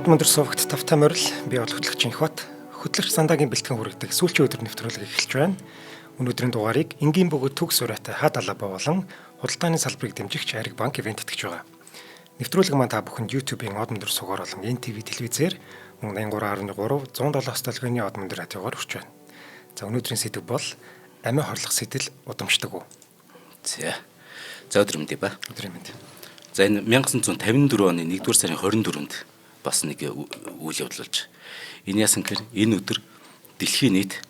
Од мөндөр сувагт тавтай морил, би бол хөтлөгч Инхбат. Хөтлөгч Сандагийн бэлтгэн хүргэдэг сүүлчийн өдөр нэвтрүүлэг эхэлж байна. Өнөөдрийн дугаарыг энгийн бөгөөд төгс сураатай хад алаба болон худалдааны салбарыг дэмжигч Ариг банк ивент тэтгэж байгаа. Нэвтрүүлэг маань та бүхэнд YouTube-ийн Од мөндөр сувгаар болон NTV телевизээр мөн 83.3 107 столгооны Од мөндөр радиогоор хүрч байна. За, өнөөдрийн сэдэв бол амиа хорлох сэтэл удамшдаг уу? За. За, өдөр мэндийг ба. Өдрийн мэнд. За, энэ 1954 оны 1-р сарын 24-нд бас нэг үйл явдал болж. Энэ яасан гэхээр энэ өдөр дэлхийн нийт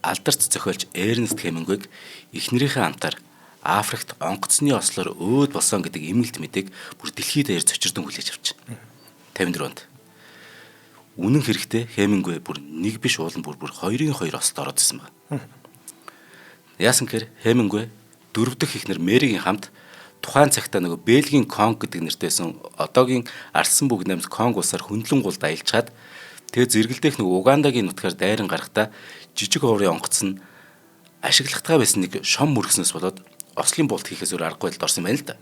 алдарт зохиолч Эрнест Хемингуэйг эхнэрийнхээ амтаар Африкт онгоцны ослоор өөд болсон гэдэг эмгэлт мэдээг бүр дэлхийд даяар цочирдон хүлээж авч. 54 онд. Үнэн хэрэгтээ Хемингуэй бүр нэг биш, уулан бүр 2-2 ослолд ороод ирсэн байна. Яасан гэхээр Хемингуэй дөрөв дэх эхнэр Мэригийн хамт тухайн цагтаа нөгөө Бельгийн Конго гэдэг нэртэйсэн одоогийн Арсан бүгд наймд Конго улсаар хөндлөн гулд аялчаад, тэгээ зэрэгэлдэх нөгөө Угандагийн нутгаар дайран гарахдаа жижиг оврын онгоц нь ашиглахтаа байсан нэг шом мөргснөөс болоод ослын буулт хийхээс өөр аргагүй байдалд орсон юм байна л да.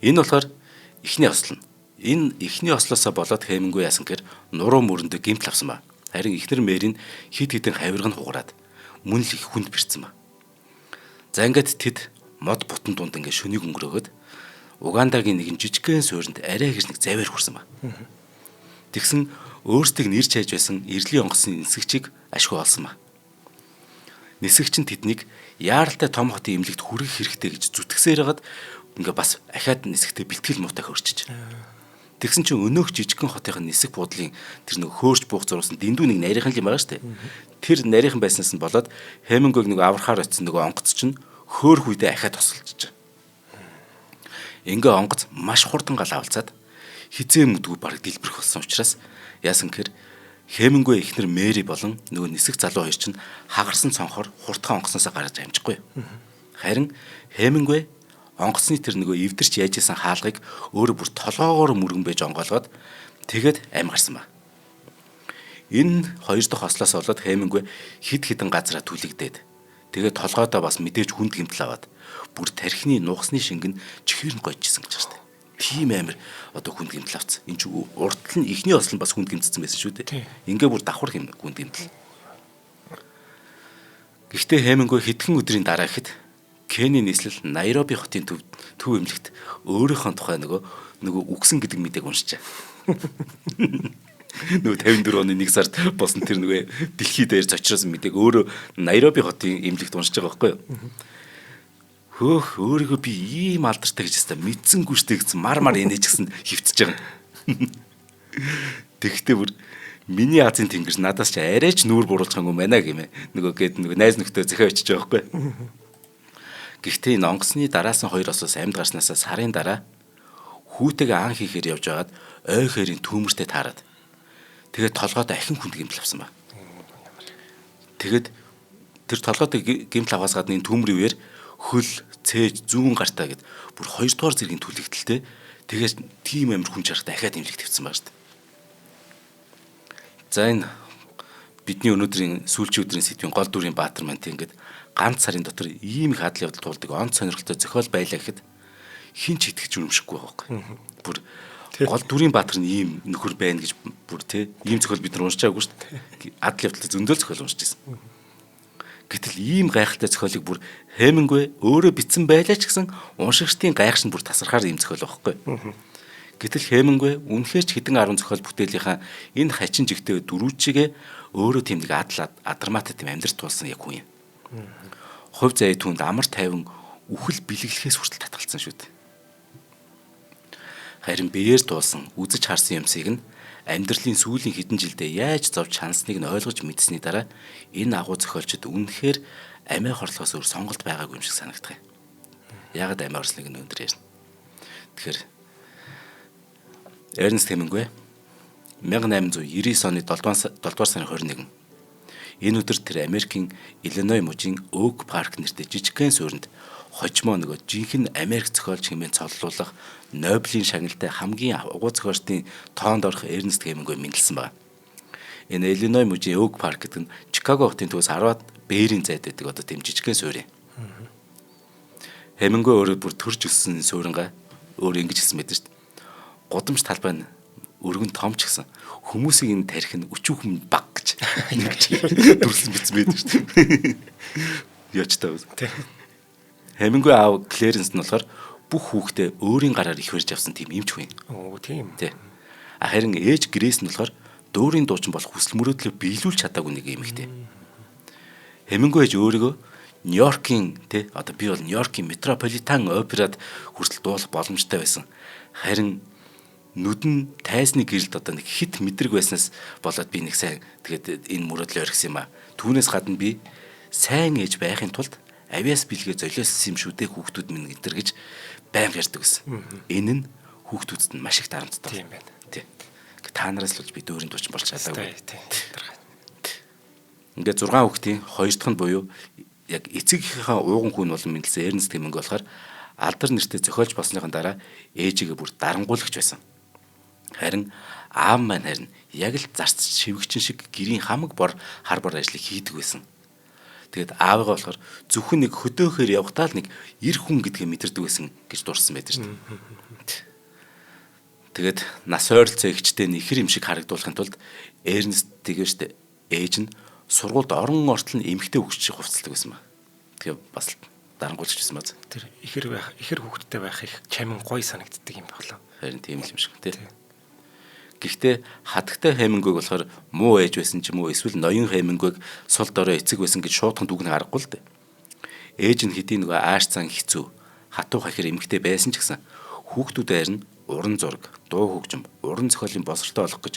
Энэ болохоор эхний осол нь. Энэ эхний ослоосоо болоод Хемингуэй яасан гэхээр нуруу мөрөндөө гэмтэл авсан ба. Харин эхнэр Мэрийн хид хідэн хавирга нь хугараад мөн л их хүнд бэрцсэн ба. За, ингээд тэд мод бутан дунд ингээд шөнийг өнгөрөөгөөд Угандагийн нэгэн жижигхэн суурьнд арай гэж нэг завиар хүрсэн ба. Тэгсэн өөрсдийг нэр чайж байсан эрлийн онгоцны нисгчийг ашгүй олсон ба. Нисгч нь тэднийг яаралтай том хотын эмнэлэгт хүргэх хэрэгтэй гэж зүтгэсээр хагаад ингээ бас ахаад нисгтээ бэлтгэл муутай хөрчиж. Тэгсэн чинь өнөөх жижигхэн хотын нисэх буудлын тэр нэг хөөрч буух зурсан дэндүү нэг нарийнхан л юм байгаа шүү дээ. Тэр нарийнхан байснаас нь болоод Хемингуэйг нэг аврахаар очисон нөгөө онгоц чинь хөөх үедээ ахаад тосолж. Ингээ онгоц маш хурдан гал авалцаад хизээ мүдгүй бараг дэлбэрэх болсон учраас яасан гэхээр Хемингуэй, эхнэр Мэри болон нөгөө нисэх залуу хоёр чинь хагарсан цонхоор хурдхан онгоцноосоо гарч амжихгүй. Харин Хемингуэй онгоцны тэр нөгөө эвдэрч яаж исэн хаалгыг өөрөө бүр толгоогоор мөргөн байж онгоолгоод тэгээд амь гарсан ба. Энэ хоёр дахь ослоос болоод Хемингуэй хид хідэн газараа түлэгдээд, тэгээд толгойдоо бас мэдээж хүнд гэмтэл аваад бүр тархины нугасны шингэн чихэр нь гойжсэн гэж байна шүү дээ. Тийм амир одоо хүнд гэмтэл авцсан. Энд чи урд нь эхний осол нь бас хүнд гэмтсэн байсан шүү дээ. Ингээ бүр давхар хүнд гэмтэл. Гэхдээ Хемингуэй хэдхэн өдрийн дараа гэхэд Кенийн нийслэл Найроби хотын төв төв эмнэлэгт өөрийнхөө тухай нөгөө үгсэн гэдэг мэдээг уншжээ. Нөгөө 54 оны 1 сард болсон тэр нөгөө дэлхий дээр зочросон мэдээг өөрөө Найроби хотын эмнэлэгт уншиж байгаа байхгүй юу? Хөөх, өөрийгөө би ийм алдартай гэж хэвээр мэдсэнгүй штэ гэсэн мар мар инээж гисэн хөвтөж байгаа. Тэгвэл бүр миний Азийн тэнгэр надаас ч арайч нүүр буруулах юм байна гэмэ. Нөгөө гээд нөгөө найз нөхдөд зөхөө очиж байгаа байхгүй. Гэхдээ энэ онгоцны дараасан хоёр осоос амьд гарснаасаа сарын дараа хүүтэйгээ ан хийхээр явж байгаад ой хэрийн түүмэртэй таарад. Тэгээд толгойд ахин хүнд гэмтэл авсан ба. Тэгээд тэр толгойд гэмтэл авахаас гадна энэ түүмрийн үеэр хөл, цээж, зүүн гартаа гэд бүр хоёрдугаар зэргийн түлэгдэлтэй. Тэгээд тийм амир хүн чарахтай ахиад эмнэлэгт тавьсан байгаа шүү дээ. За, энэ бидний өнөөдрийн сүүлчийн өдрийн сэдвийн гол дүрийн Баатар маань тийм ингээд ганц сарын дотор ийм их адал явдал туулдаг он сонирхолтой зохиол байлаа гэхэд хэн ч итгэж үнэмшихгүй байгаа байхгүй. Бүр гол дүрийн Баатар нь ийм нөхөр байна гэж бүр тий ийм зохиол бид нар уншиж байгаагүй шүү дээ. Адал явдал зөндөл зохиол уншиж байсан. Гэтэл ийм гайхалтай зохиолыг бүр Хемингуэй өөрөө бичсэн байлаа ч гэсэн уншигчдын гайхш нь бүр тасархаар ийм зохиол байхгүй. Гэтэл Хемингуэй үнэхээр ч хэдэн арван зохиол бүтээлийнхаа энэ хачин жигтэй дөрүүчигээ өөрөө тийм нэг адал адармаатай тийм амьдрал туулсан яг хүн юм. Хувь заяа түүнд амар тайван үхэл бэлэглэхээс хүртэл татгалцсан шүү дээ. Харин биеэр туулсан, үзэж харсан юмсыг нь амьдралын сүүлийн хэдэн жилдээ яаж зовж хансныг нь ойлгож мэдсэний дараа энэ агуу зохиолчид үнэхээр амиа хорлохоос өөр сонголт байгаагүй юм шиг санагдах юм. Яагаад амиа хорсныг нь өндөр ярьна. Тэгэхээр Эрнест Хемингуэй 1899 оны 7 дугаар сарын 21 энэ өдөр тэр Америкийн Иллиной мужийн Оук парк нэртэй жижигхэн суурьнд хожмоо нөгөө жинхэнэ Америк зохиолч хэмээн цоллуулах Нобелийн шагналтай хамгийн угуу зохиолчдын тоонд орох Эрнест Хемингуэй мэндэлсэн байна. Энэ Иллиной мужийн Оук парк гэдэг нь Чикаго хотын төвөөс 10-аад бээрийн зайд байдаг одоо тийм жижигхэн суурь юм. Хемингуэй өөрөө бүр төрж өссөн суурингаа өөрөө ингэж хэлсэн байдаг шүү дээ. Гудамж талбай нь Өргөн том ч гэсэн хүмүүсийн энэ тарих нь өчүүхэн баг гэж дүрслэн бичсэн байдаг шүү дээ. Яач таа. Хемингуэй аав Клэренс нь болохоор бүх хүүхдээ өөрийн гараар их барьж авсан тийм эмч хүн. Оо тийм. Тий. Харин ээж Грейс нь болохоор дуурийн дуучин болох хүсэл мөрөөдлөө биелүүлж чадаагүй нэг эмэгтэй. Хемингуэй ээж өөрийгөө Нью-Йоркийн тий одоо би бол Нью-Йоркийн Метрополитен операд хүртэл дуулах боломжтой байсан. Харин нүдэн тайзны гэрэлд одоо нэг хит мэдрэг байснаас болоод би нэг сайн тэгээд энэ мөрөөдлөө орхисон юм а. Түүнээс гадна би сайн ээж байхын тулд авиас бэлгээ золиослсон юм шүү дээ хүүхдүүд минь гэтэр гэж байнга ярьдаг гэсэн. Энэ нь хүүхдүүдэд нь маш их дарамттай. Тийм байна. Тий. Та нараас л болж би дөөрийн дуучин болж чадаагүй. Тийм. Ингээд 6 хүүхдийн 2 дахь нь буюу яг эцэг эхийнхээ ууган хүн болон мэндэлсэн Эрнст Хемингуэй болохоор алдар нэртэй зохиолч болсныхан дараа ээжигээ бүр дарангуулагч байсан. Харин аав маань харин яг л зарц шивгчин шиг гэрийн хамаг бор хар бор ажлыг хийдэг байсан. Тэгээд аавыгаа болохоор зөвхөн нэг хөдөөхөр явхдаа л нэг эр хүн гэдгээ мэдэрдэг байсан гэж дурссан байдаг шүү дээ. Тэгээд нас ойролцоо эгчтэй нь ихэр юм шиг харагдуулахын тулд Эрнст тэгээ шүү дээ. Ээж нь сургуульд орон ортол нь эмэгтэй хөгжиж хувцалдаг байсан ба. Тэгээ бас дарангуйлж байсан баз. Тэр ихэр байх, ихэр хүүхэдтэй байх их чамин гоё санагддаг юм болоо. Харин тийм л юм шиг тий. Гэхдээ хатагтай Хемингуэйг болохоор муу ээж байсан ч юм уу эсвэл ноён Хемингуэйг сул дорой эцэг байсан гэж шуудхан дүгнэх аргагүй л дээ. Ээж нь хэдий нөгөө ааш цан хэцүү хатуу хахир эмэгтэй байсан ч гэсэн хүүхдүүдээр нь уран зураг, дуу хөгжим, уран зохиолын босролтой болох гэж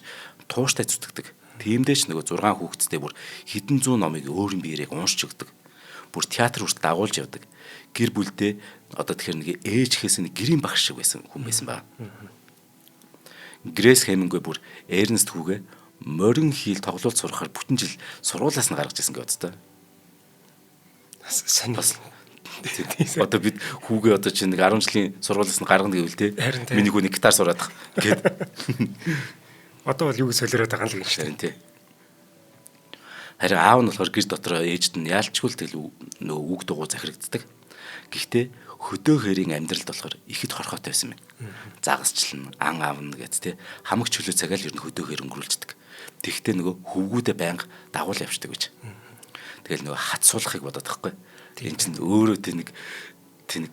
тууштай зүтгэдэг. Тиймдээ ч нөгөө 6 хүүхэдтэй бүр хэдэн зуун номыг өөрийн биеэрээ уншиж өгдөг. Бүр театр хүртэл дагуулж явдаг. Гэр бүлдээ одоо тэгэхээр нэг ээж ихээс нэг гэрийн багш шиг байсан хүн байсан ба. Грейс Хемингуэй бүр Эрнст хүүгээ морин хийл тоглуулт сурахаар бүтэн жил сургуулиас нь гаргаж ирсэн гэж боддог. Сонь бас одоо бид хүүгээ одоо чинь нэг 10 жилийн сургуулиас нь гаргана гэвэл те миний хүү нэг гитар сураад гэд. Одоо бол юуг солиороод байгаа юм л гэж байна тий. Харин аав нь болохоор гэр дотроо ээжд нь яалчгүй л тэгэл нөгөө үг дугуй захирагддаг. Гэхдээ хөдөө хэрийн амьдралд болохоор ихэд хорхоотой байсан юм. Загасчлан, ан аавна гэт те хамаг чөлөө цагаал ер нь хөдөө хэр өнгөрүүлждэг. Тэгвэл нөгөө хөвгүүдээ байнга дагуул явждаг гэж. Тэгэл нөгөө хат суулгахыг бодоод тахгүй. Энд чинь өөрөө тэ нэг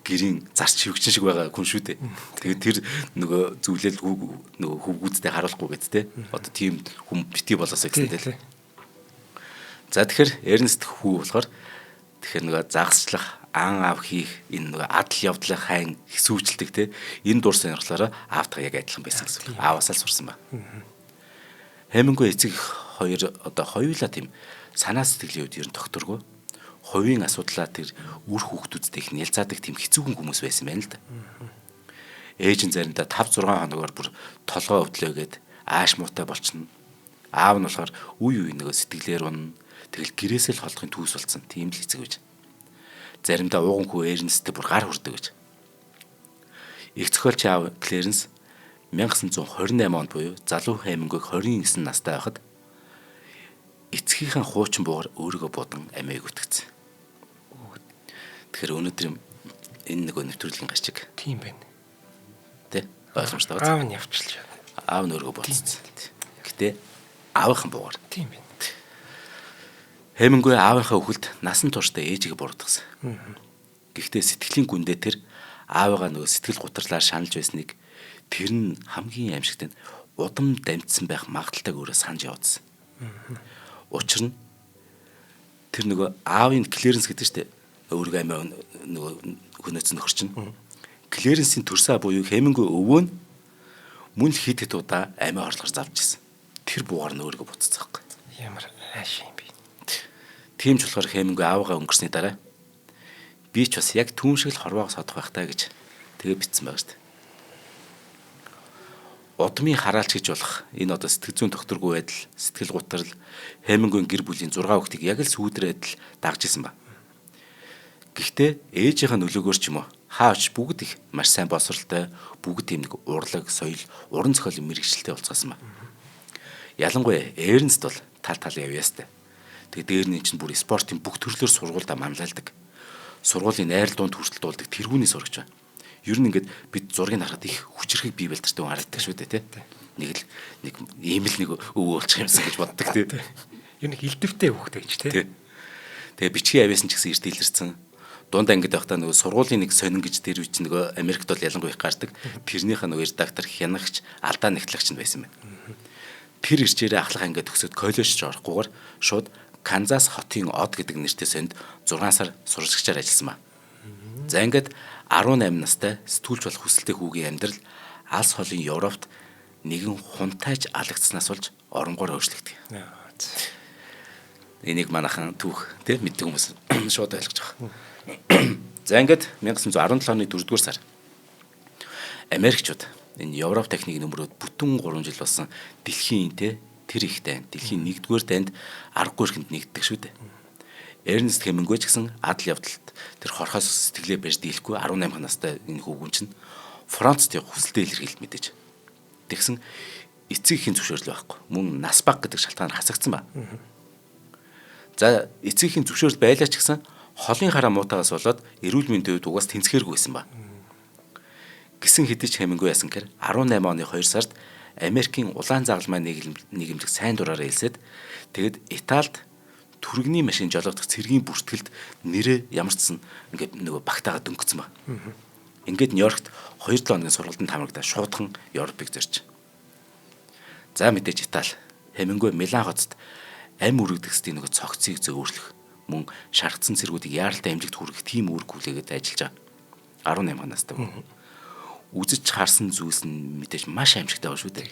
гэрийн зарч шивгчин шиг байгаа хүн шүү дээ. Тэгээд тэр нөгөө зүйлэл нөгөө хөвгүүдтэй харуулахгүй гэт те. Одоо тийм хүн бити болоосаа гэсэн те. За тэгэхээр Эрнст хүү болохоор тэгэхээр нөгөө загасчлах, ан аав хийх энэ нөгөө адал явдлын хайн хэсүүчлдэг те. Энэ дур сонирхлоороо аавтайгаа яг адилхан байсан гэсэн. Ааваасаа л сурсан ба. Хемингуэй эцэг хоёр одоо хоёулаа тийм санаа сэтгэлийн үед ер нь тогтворгүй. Хувийн асуудлаа тэр үр хүүхдүүдтэй их нялзаадаг тийм хэцүүхэн хүмүүс байсан байна л да. Ээж нь заримдаа 5 6 хоногоор бүр толгой өвдлөө гээд ааш муутай болчихно. Аав нь болохоор үе үе нөгөө сэтгэлээр унна. Тэгэл гэрээсээ л холдохын түүс болсон. Тийм л эцэг байж. Заримдаа ууган хүү Эрнсттэй бүр гар хүрдэг гэж. Их зохиолч аав Клэренс 1928 онд буюу залуу Хемингуэй 29 настай байхад эцгийнхээ хуучин буугаар өөрийгөө будан амиа өгтгцэн. Тэгэхээр өнөөдөр энэ нөгөө нэвтрүүлгийн гачиг. Тийм байна. Тэ? Ойлгомжтой байна. Аав нь явчихлаа. Аав нь өөрийгөө буцсан. Гэтэ аавынхан буугаар. Тийм байна. Хемингуэй аавынхаа үхэлд насан туршдаа ээжигээ буруутгасан. Гэхдээ сэтгэлийн гүндээ тэр аавыгаа нөгөө сэтгэл гутралаар шаналж байсныг тэр нь хамгийн аимшигтай нь удам дамжсан байх магадaltaйг өөрөө санаж явуулсан. Учир нь тэр нөгөө аавын Клэренс гэдэг чинь өөрийгөө амиа нөгөө хөнөөцөн нөхөр чинь. Клэренсийн төрсөө буюу Хемингуэй өвөө нь мөн л хэд хэд удаа амиа хорлохоор завж ирсэн. Тэр буугаар нь өөрийгөө буцсан байхгүй. Ямар ааш юм бэ? Тийм ч болохоор Хемингуэй аавыгаа өнгөрсний дараа би ч бас яг түүн шиг л хорвоог содох байх таа гэж тэгээ бичсэн байгаа шүү дээ. Удмын хараалч гэж болох энэ одоо сэтгэл зүйн тогтворгүй байдал, сэтгэл гутрал Хемингуэйн гэр бүлийн 6 хүүхдийг яг л сүүдэр адил дагж исэн ба. Гэхдээ ээжийнхээ нөлөөгөөр ч юм уу хаа очиж бүгд их маш сайн боловсралтай, бүгд тийм нэг урлаг, соёл, уран зохиолын мэргэжилтэй болцгоосон ба. Ялангуяа Эрнст бол тал тал явьяастай. Тэгээ дээр нь чинь бүр спортын бүх төрлөөр сургуульдаа манлайлдаг. Сургуулийн найрал дунд хүртэл дуулдаг тэргүүний сурагч байна. Ер нь ингээд бид зургийг харахад их хүчрхэг бие бэлтэртэй хүн харагддаг шүү дээ, тий. Нэг л нэг ийм л нэг өвөө болчих юмсан гэж боддог, тий. Ер нь элдвтэй хүүхдээ гэж, тий. Тэгээ бичгийн авьяасан ч гэсэн эрт илэрсэн. Дунд ангид байхдаа нөгөө сургуулийн нэг сонин гэж тэр үе чинь нөгөө Америкт бол ялангуяа их гардаг. Тэрнийхээ нөгөө редактор, хянагч, алдаа нэгтлагч нь байсан байна. Тэр ирчээрээ ахлах ангид төгсөөд коллежч орохгүйгээр шууд Канзас хотын Од гэдэг нэртэй сонд 6 сар сурлагчаар ажилласан ба. За ингээд 18 настай сэтгүүлч болох хүсэлтэй хүүгийн амьдрал алс холын Европт нэгэн хунтайж алагдсанаас болж оронгоор өөрчлөгдөв. Энийг манайхан түүх тий мэддэг хүмүүс шууд ойлгож байгаа. За ингээд 1917 оны 4-р сар Америкчууд энэ Европ техникийн нөмрөөд бүтэн 3 жил болсон дэлхийн тий тэр их дайн дэлхийн 1-р дайнд аргагүй эрхэнд нэгддэг шүү дээ. Эрнест Хемингуэй ч гэсэн адал явдалд тэр хорхоос сэтгэлээ барьж дийлэхгүй 18 настай энэ хүүгүн чинь Францд явах хүсэлтээ илэрхийлж мэдээж. Тэгсэн эцэг эхийн зөвшөөрөл байхгүй. Мөн нас бага гэдэг шалтгаанаар хасагдсан ба. За эцэг эхийн зөвшөөрөл байлаа ч гэсэн холын хараа муутаагаас болоод эрүүл мэндийн хувьд угаас тэнцэхэргүй байсан ба. Гисэн хэдий ч Хемингуэй ясан гэхээр 18 оны 2 сард Америкийн улаан загалмай нийгэмлэг сайн дураараа элсээд тэгэд Италид түргэний машин жолоодох цэргийн бүртгэлд нэрээ ямар ч сан ингээд нөгөө багтаага дөнгөцсөн ба. Ингээд Нью-Йоркт 2-7 хоногийн сургалтанд хамрагдаад шуудхан Европыг зорж. За мэдээж Итали Хемингуэй Милан хотод ам үргэдэгсдийн нөгөө цогцыг зөөвөрлөх мөн шаргацсан цэргүүдийг яаралтай эмнэлэгт хүргэх тийм үүрэг хүлээгээд ажиллаж байгаа. 18 настай. Үзэж харсан зүйлс нь мэдээж маш аимшигтай байгаа шүү дээ.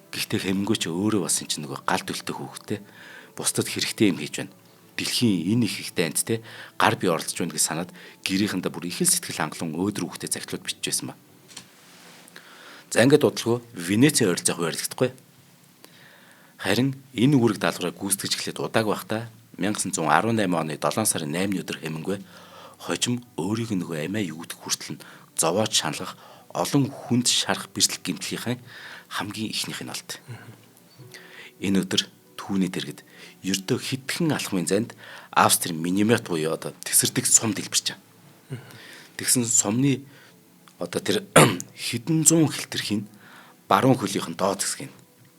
Гэхдээ Хемингуэй ч өөрөө бас энэ чинь нөгөө гал төлтөө хүүхдээ бусдад хэрэгтэй юм хийж байна. Дэлхийн энэ их их дайнд те гар бие оролцож байна гэж санаад гэрийнхэндээ бүр их л сэтгэл хангалуун өөдрөг хүүхдээ захидлууд бичиж байсан ба. За ингээд удалгүй Венецийн ойролцоох байрлагдахгүй. Харин энэ үүрэг даалгаврыг гүйцэтгэж эхлээд удаагүй байхдаа 1918 оны 7 сарын 8-ны өдөр Хемингуэй хожим өөрийг нөгөө амиа югдэх хүртэл нь зовоож шаналгах олон хүнд шарах бэртэл гэмтлийнхээ хамгийн ихнийх нь олд. Энэ өдөр түүний дэргэд ердөө хэдхэн алхмын зайд Австрийн минимет буюу одоо тесэрдэг сум дэлбэрч байгаа. Тэгсэн сумны одоо тэр хэдэн зуун хилтерхийн баруун хөлийнх нь доод хэсгийг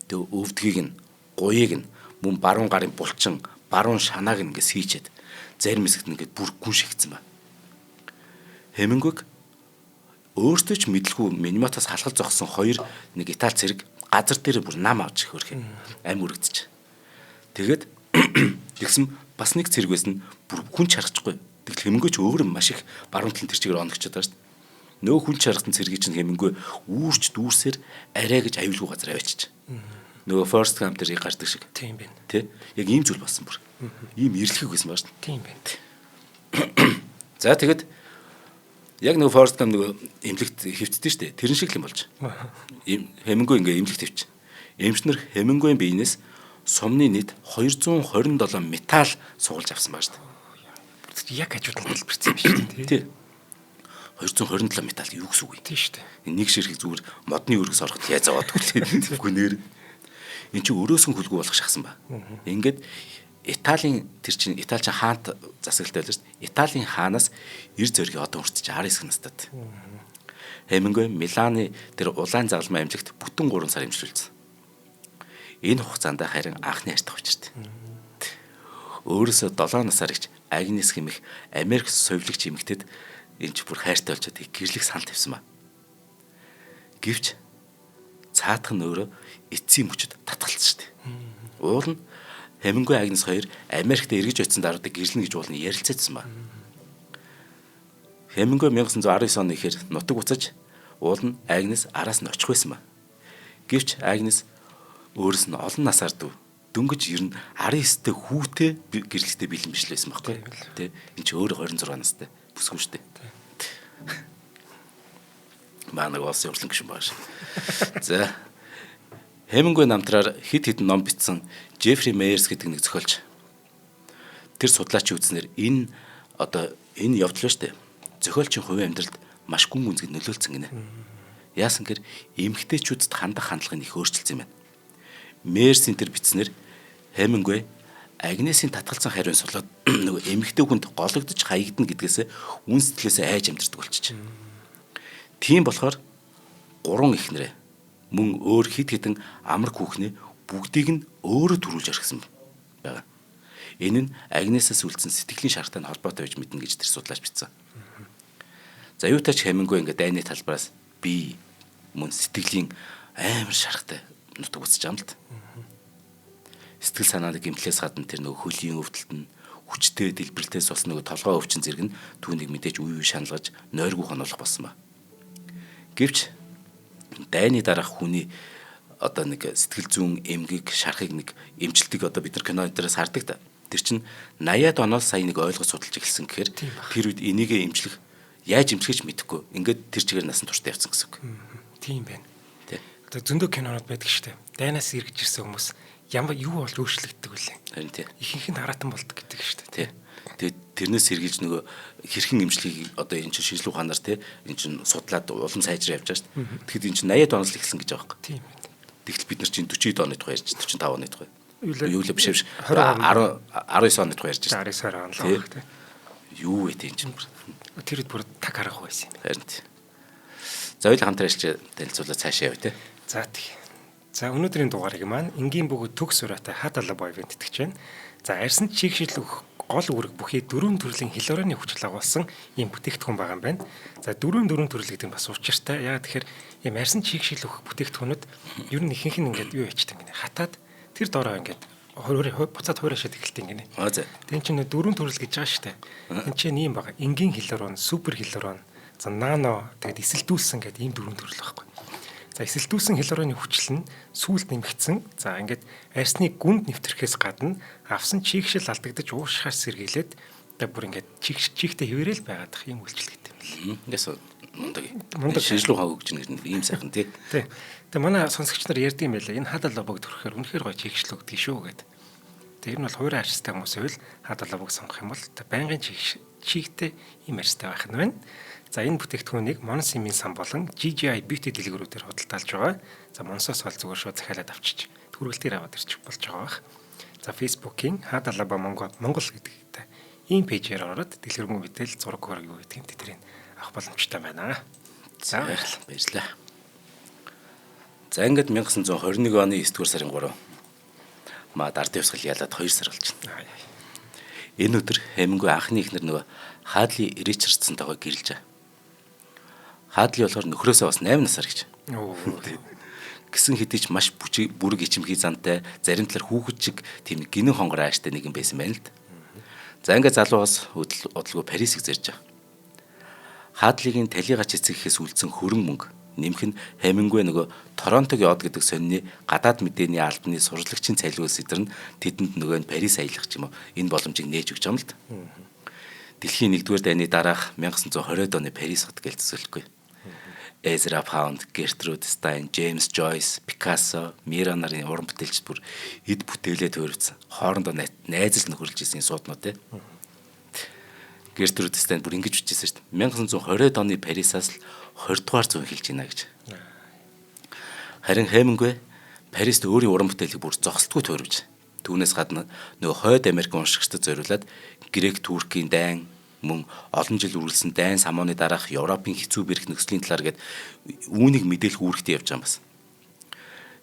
тэг өвдгийг нь гуйыг нь мөн баруун гарын булчин баруун шанааг нь ингээд сийчээд зарим хэсэгт ингээд бүр гүн шигдсэн ба. Хемингуэг өөртөө ч мэдлгүй миниматаас халахал зогссон хоёр нэг Итали цэрэг газар дээр бүр нам авч хөрх ам үрэгдэж. Тэгээд тэгсэн бас нэг цэрэг байсан бүр хүн чаргачихгүй. Тэгтэл Хемингуэй ч өөр маш их баруун талын тэр чигээр оногчод байгаа шүү дээ. Нөө хүн чаргасан цэргийг чинь Хемингуэй үүрч дүүрсээр арай гэж аюулгүй газар авчиж. Нөгөө Forrest Gump дээр гардаг шиг. Тийм байна. Тэ? Яг ийм зүйл болсон бүр. Ийм эрэлхэг байсан байна шүү дээ. Тийм байна. За тэгэд яг нөгөө Forrest Gump нөгөө эмнэлэгт хэвтдээ шүү дээ. Тэрэн шиг л юм болж. Хемингуэй ингээ эмнэлэгт хэвч. Эмчнэр Хемингуэйн биенээс сумны нийт 227 металл сугалж авсан байна шүү дээ. Яг хажууд нь дэлбэрсэн юм шүү дээ. Тий. 227 металл юу гэсэн үг юм? Тийм шүү дээ. Нэг ширхэг зүгээр модны өргөс ороход яаж аваад үгүй. Үгүй нэр. Энд чинь өрөөсөн хүлгүү болох шахсан ба. Ингээд Италийн тэр чинь Итали чинь хаант засаглалтай байлаа шүү дээ. Италийн хаанаас эр зөргийн одоо хүртэж 19 настай. Хемингуэй Миланы тэр улаан загалмай эмнэлэгт бүтэн 3 сар эмчилүүлсэн. Энэ хугацаанд харин анхны хайртай учирт. Өөрөөсөө 7 насаар ихч Агнес хэмэх Америк совилогч эмэгтэйд энэ ч бүр хайртай болчиход гэрлэх санал тавьсан ба. Гэвч цаадах нь өөрөө эцсийн мөчөд татгалцсан шүү дээ. Уул нь Хемингуэй Агнес хоёр Америкт эргэж очисон даруйдаг гэрлэнэ гэж уулын ярилцаадсан ба. Хемингуэй 1919 оны ихээр нутаг буцаж уул нь Агнес араас нь очих байсан ба. Гэвч Агнес өөрөөс нь олон насаар дүү дөнгөж ер нь 19-тэй хүүтэй гэрлэлтэд бэлэн биш л байсан байхгүй. Тэ энэ чи өөрөө 26 настай бүсгүй шүү дээ. Маа нэг олсон явуулсан гişүн байгаа шээ. За Хемингуэй намтраар хэд хэдэн ном бичсэн Джеффри Мейерс гэдэг нэг зохиолч. Тэр судлаачийн үзснээр энэ одоо энэ явдал ба штэ. Зохиолчийн хувийн амьдралд маш гүн гүнзгий нөлөөлсөн гинэ. Яасан гэхээр эмэгтэйчүүдэд хандах хандлагыг их өөрчилсөн юм байна. Мейерсийн тэр бичснээр Хемингуэй Агнесийн татгалзсан хариун сулаад нөгөө эмэгтэй хүнд гологдож хаягдана гэдгээс үн сэтгэлээсээ айж амьдэрдэг болчих. Тийм болохоор гурван эхнэрээ мөн өөр хэд хэдэн амар хүүхнээ бүгдийг нь өөрөө төрүүлж орхисон байгаа. Энэ нь Агнесаас үлдсэн сэтгэлийн шархтай нь холбоотой байж мэднэ гэж тэр судлаач бичсэн. За юутай ч Хемингуэй ингээд дайны талбараас би мөн сэтгэлийн амар шархтай нутаг үзэж байгаа юм л та. Сэтгэл санааны гэмтлээс гадна тэр нөгөө хөлийн өвдөлт нь хүчтэй дэлбэрэлтээс болсон нөгөө толгой өвчин зэрэг нь түүнийг мэдээж үе үе шаналгаж нойргүй хонуулах болсон ба. Гэвч дайны дараах хүний одоо нэг сэтгэл зүйн эмгэг шархыг нэг эмчилдэг одоо бид нар кино дээрээс хардаг та. Тэр чинь 80-ад оноос сая нэг ойлгож судалж эхэлсэн гэхээр тэр үед энийгээ эмчлэх яаж эмчлэхэж мэдэхгүй. Ингээд тэр чигээр насан туршдаа явцсан гэсэн үг. Тийм байна. Тэ. Одоо зөндөө кинонууд байдаг шүү дээ. Дайнаас эргэж ирсэн хүмүүс ямар юу болж өөрчлөгддөг вүлээ. Харин тий. Ихэнх нь хараатан болдог гэдэг шүү дээ. Тий. Тэгээд тэрнээс сэргийлж нөгөө хэрхэн эмчилгээг одоо энэ чинь шинжилгээ ухаанаар тий энэ чинь судлаад улам сайжраа явж байгаа шүү дээ. Тэгэхэд энэ чинь 80-ад оноос л эхэлсэн гэж байгаа байхгүй. Тийм байна. Тэгтэл бид нар чинь 40 оны тухай ярьж 45 оны тухай. Юу лээ? Юу лээ биш биш. 20 10 19 оны тухай ярьж байна. 19 он л Тий. байх тий. Юу вэ тийм чинь. Тэр үед бүр таг харах байсан юм. Харин тий. За хоёул хамтран ажиллаж танилцуулаад цаашаа явъя тий. За тий. За өнөөдрийн дугаарыг маань энгийн бөгөөд төгс сураатай хадала боёвын тэтгэж байна. За арьсан чигшил өгөх гол үүрэг бүхий дөрвөн төрлийн хилорооны хүчил агуулсан ийм бүтээгдэхүүн байгаа юм байна. За дөрвөн төрөл гэдэг нь бас учиртай. Яагаад тэгэхээр ийм арьсан чигшил өгөх бүтээгдэхүүнүүд ер нь ихэнх нь ингээд юу ячдаг гинэ. Хатаад тэр доороо ингээд хуваар буцаад хувираашаад эхэлдэг гинэ. Аа за. Тэн чинь дөрвөн төрөл гэж байгаа шүү дээ. Энд чинь ийм байгаа. Энгийн хилорон, супер хилорон, за нано тэгээд эсэлдүүлсэн гэдэг ийм дөрвөн төрөл байхгүй. За эсэлдүүлсэн хилороны хүчил нь сүүлд нэмэгдсэн. За ингээд арьсны гүнд нэвтрэхээс гадна авсан чийгшил алдагдаж уушхаар сэргийлээд одоо бүр ингээд чийгтэй хэвээрэл байгаадах ийм үйлчлэгтэй юм л. Яс мундаг. Мундаг. Шинжилгээ ухаан өгч нэг ийм сайхан тий. Тий. Тэгээ манай сонсогч нар ярьдаг юм байлаа. Энэ хадал лобог төрөхээр үнэхээр гоё чийгшил өгдөг шүү гэдэг. Тэгээ ер нь бол хувираа арьстай хүмүүс байвал хадал лобог сонгох юм бол байнгын чийгтэй ийм арьстай байх нь байна. За энэ бүтээгдэхүүнийг Монс имийн сан болон GGI Beauty дэлгүүрүүдээр худалдаалж байгаа. За Монсоос бол зүгээр шууд захиалаад авчиж түргэлтээр аваад ирчих болж байгаа бах. За Facebook-ийн Хадалаба Монгол Монгол гэдэгтэй ийм пэйжээр ороод дэлгэрэнгүй мэдээлэл зураг хөрөг юу гэдгийг тэднийг авах боломжтой байна. За баярлалаа. Баярлалаа. За ингээд 1921 оны 9 дугаар сарын 3 мад ард явсгал ялаад 2 сар болж байна. Энэ өдөр Хемингуэй анхны эхнэр нөгөө Хадли Ричардсонтойгоо гэрэлж байгаа. Хадли болохоор нөхрөөсөө бас 8 насаар гэж. Оо. Гисэн хэдий ч маш бүрэг ичимхий зантай, зарим талаар хүүхэд шиг тийм гинэн хонгор ааштай нэгэн байсан байна л да. За ингээд залуу бас удалгүй Парисыг зэрж байгаа. Хадлигийн талигач эцэг гэхээс үлдсэн хөрөн мөнгө нэмэх нь Хемингуэй нөгөө Торонтогийн од гэдэг сонины гадаад мэдээний албаны сурлагчийн цалиул сэдэр нь тэдэнд нөгөө нь Парис аялах ч юм уу энэ боломжийг нээж өгч юм л да. Дэлхийн 1-р дайны дараах 1920-ад оны Парис хот гэж төсөөлөхгүй. Ezra Pound, Gertrude Stein, James Joyce, Picasso, Mira нарын уран бүтээлчд бүр эд бүтээлээ төөрөвцөн. Хоорондоо найзал нөхөрлөж исэн сууднууд те. Gertrude Stein бүр ингэж бичсэн шүү дээ. 1920-ад оны Парисаас л 20 дугаар зуун эхэлж байна гэж. Харин Хемингуэй Парист өөрийн уран бүтээлийг бүр зогсолтгүй төөрөвж. Түүнээс гадна нөгөө хойд Америк уншигчдад зориулаад Грек Туркийн дайн мөн олон жил үргэлжлсэн дайн самууны дараах Европын хэцүү бэрх нөхцөлийн талаар гээд үүнийг мэдээлэх үүрэгтэй явж байгаа юм бас.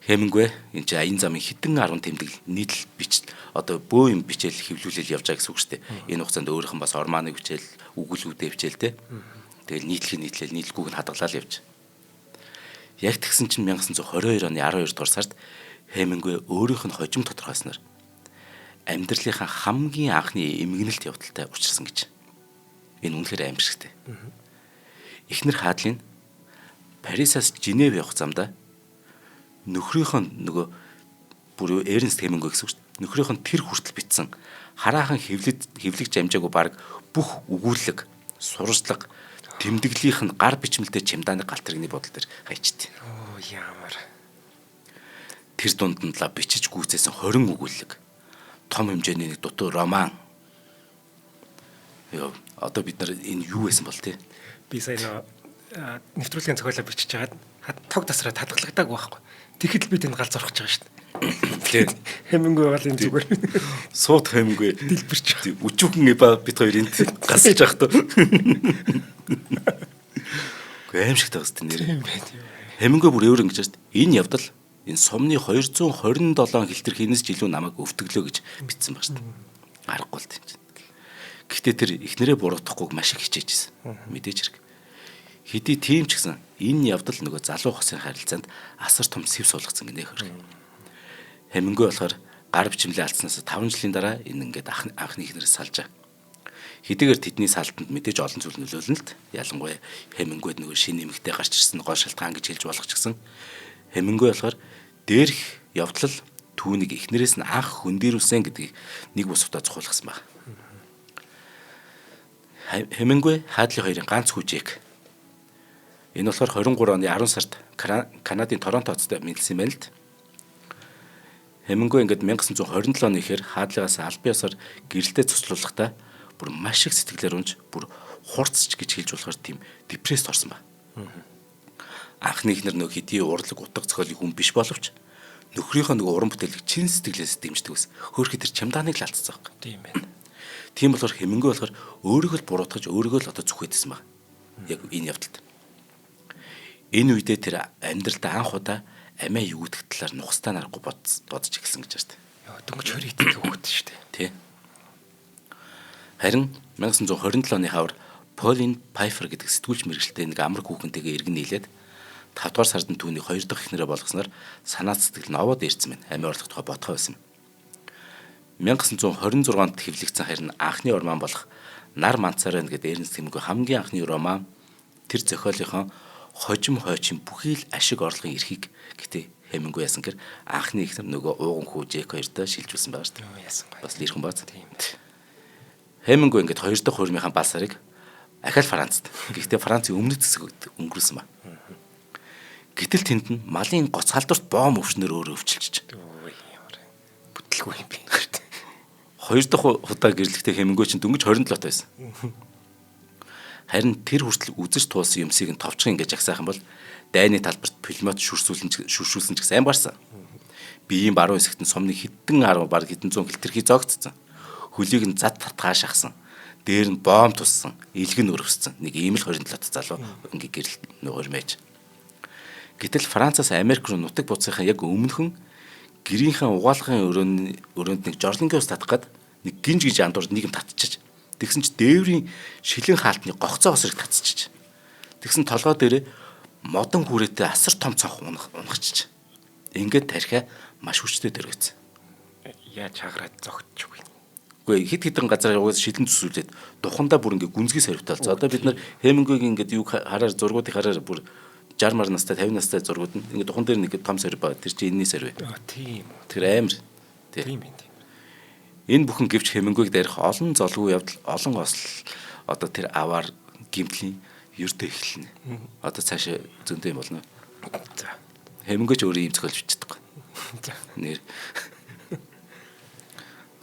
Хемингуэй энэ чинь аян замын хэдэн арван тэмдэг нийтлэл бич одоо бөө юм бичээл хэвлүүлэл явж байгаа гэсэн үг шүү дээ. Энэ хугацаанд өөрийнх нь бас орманыг бичээл, өгүүлбүүдээ бичээл те. Тэгэл нийтлэхийг нийтлээл, нийтлэхгүйг нь хадгалаад явж. Яг тэгсэн чинь 1922 оны 12 дугаар сард Хемингуэй өөрийнх нь хожим тодорхойлсноор амьдралынхаа хамгийн анхны эмгэнэлт явдалтай учирсан гэж. Энэ үнэхээр аимшигтэй. Эхнэр Хадлин Парисаас Женев явах замдаа нөхрийнх нь нөгөө бүр Эрнст Хемингуэй гэсэн үг шүү дээ. Нөхрийнх нь тэр хүртэл битсэн хараахан хэвлэгч амжаагүй баг бүх өгүүлэг, сурвалжлага, тэмдэглэлийнх нь гар бичмэлтэй чемдааны галт тэрэгний бодол дээр хайчихдээ. Оо ямар. Тэр дунд нь л бичиж гүйцээсэн 20 өгүүлэг. Том хэмжээний нэг дутуу роман. Йоо, одоо бид нар энэ юу байсан бол те? Би сая нөө нэвтрүүлгийн зохиолоо бичиж хагаад тог тасраа татгалагдаагүй байхгүй. Тэгэхэд л би тэнд гал зорох гэж байгаа шүү дээ. Тийм. Хэмингүй гал энэ зүгээр. Сууд хэмингүй. Дэлбэрч. Өчүүхэн эба бит хоёр энд гасж явах тоо. Аимшигтай бас тэр нэр. Хэмингүй бүр өөр ингэж байна. Энэ явдал энэ сумны 227 хилтерхийнээс ч илүү намайг өвтгөлөө гэж бичсэн баг шүү дээ. Аргагүй л тийм чинь. Гэхдээ тэр эхнэрээ буруутгахгүйг маш их хичээж байсан. Мэдээж хэрэг. Хэдий тийм ч гэсэн энэ явдал нөгөө залуу хосын харилцаанд асар том сэв суулгацсан гинэ хөрх. Хэмингүй болохоор гар бичмлээ алдснаас 5 жилийн дараа энэ ингээд анхны эхнэрээс салжаа. Хэдийгээр тэдний салтанд мэдээж олон зүйл нөлөөлнө л д. Ялангуяа Хемингуэйд нөгөө шинэ нэмэгтэй гарч ирсэн гол шалтгаан гэж хэлж болох ч гэсэн Хемингуэй болохоор дээрх явдлал түүнийг эхнэрээс нь анх хөндийрүүлсэн гэдгийг нэг бус удаа зохиулгасан баг. Хемингуэй Хадли хоёрын ганц хүү Джек. Энэ болохоор 23 оны 10 сард Канадын Торонто хотод мэндэлсэн юм байна л д. Хемингуэй ингээд 1927 оны ихээр Хадлигаас албан ёсоор гэрэлтэй цуцлуулахдаа бүр маш их сэтгэлээр унж бүр хурцч гэж хэлж болохоор тийм депресд орсон ба. Анхны ихнэр нөгөө хэдий урлаг утга зохиолын хүн биш боловч нөхрийнхөө нөгөө уран бүтээлийг чин сэтгэлээс дэмждэг ус. Хөөхө тэр чемданыг л алдсан байхгүй. Тийм байна. Тийм болохоор Хемингуэй болохоор өөрийгөө л буруутгаж өөрийгөө л одоо зүхээдсэн баг. Яг энэ явдалд. Энэ үедээ тэр амьдралдаа анх удаа амиа югдэх талаар нухацтай нарахгүй бодож эхэлсэн гэж байна шүү дээ. Йоо, дөнгөж 20 идэв хүүхэд шүү дээ. Тий. Харин 1927 оны хавар Полин Пайфер гэдэг сэтгүүлч мэргэжилтэй нэг амраг хүүхэнтэйгээ иргэн нийлээд 5 дугаар сард нь түүний 2 дахь эхнэрээ болгосноор санаа сэтгэл нь овоод ирсэн байна. Амиа орлох тухай бодхоо байсан юм. 1926 онд хэвлэгдсэн харин анхны роман болох Нар манцаар байна гэдэг Эрнст Хемингуэй хамгийн анхны роман тэр зохиолынхон хожим хойчин бүхий л ашиг орлогын эрхийг гэтээ Хемингуэй ясан гэр анхны эхнэр нөгөө ууган хүү Джек хоёртой шилжүүлсэн байгаа шүү дээ. Яасан гоё. Бас л ирхэн бааз. Тийм. Хемингуэй ингээд хоёр дахь хуурмынхаа бал сарыг ахаал Францд. Гэхдээ Францын өмнөд хэсэгт өнгөрүүлсэн ба. Гэтэл тэнд нь малын гоц халдварт бом өвчнөр өөрөө өвчилж. Ямар бүтлгүй юм бэ шүү дээ. Хоёр дахь удаа гэрлэхдээ Хемингуэй чинь дөнгөж 27 таа байсан. Харин тэр хүртэл үзэж туулсан юмсыг нь товчхон ингэж агсаах юм бол дайны талбарт пулемет шүрсүүлэн шүршүүлсэн ч гэсэн ам гарсан. Биеийн баруун хэсэгт нь сумны хэдэн 10 баг хэдэн зуун хилтерхий зоогдсон. Хөлийг нь зад татгаа шахсан. Дээр нь бомб туссан. Илэг нь өрөвссөн. Нэг ийм л 27 тат залуу ингээ гэрэл нөгөө мэж. Гэтэл Францаас Америк руу нутаг буцахын яг өмнөхөн гэрийнхээ угаалгын өрөөнд нэг жорлонгийн ус татах гад нэг гинж гинж андуурд нэг юм татчихаж. Тэгсэн чи дээврийн шилэн хаалтны гогцоо осрыг татчихаж. Тэгсэн толгой дээрээ модон хүрээтэй асар том цонх унахчих. Ингээд тархиа маш хүчтэй дөрвөцсөн. Яаж хагараад зогтчих вэ? Үгүй хэд хэдэн газар угаас шилэн зүсүүлээд духандаа бүр ингээ гүнзгий сорвтой болсон. Одоо бид нар Хемингуэйг ингээд юг хараар зургуудыг хараар бүр 60 мар настай 50 настай зургууд нь ингээ духан дээр нэг том сорви ба тэр чинь энэний сорви. Аа тийм үү. Тэр амар. Тийм юм тийм. Энэ бүхэн гэвч Хемингуэйг дээрх олон золгүй явдал олон осол одоо тэр аваар гимтлийн ердөө эхэлнэ. Одоо цаашаа зөндөө юм болно. За. Хемингуэй ч өөрөө ийм зохиолж бичдэг. За. Нэр.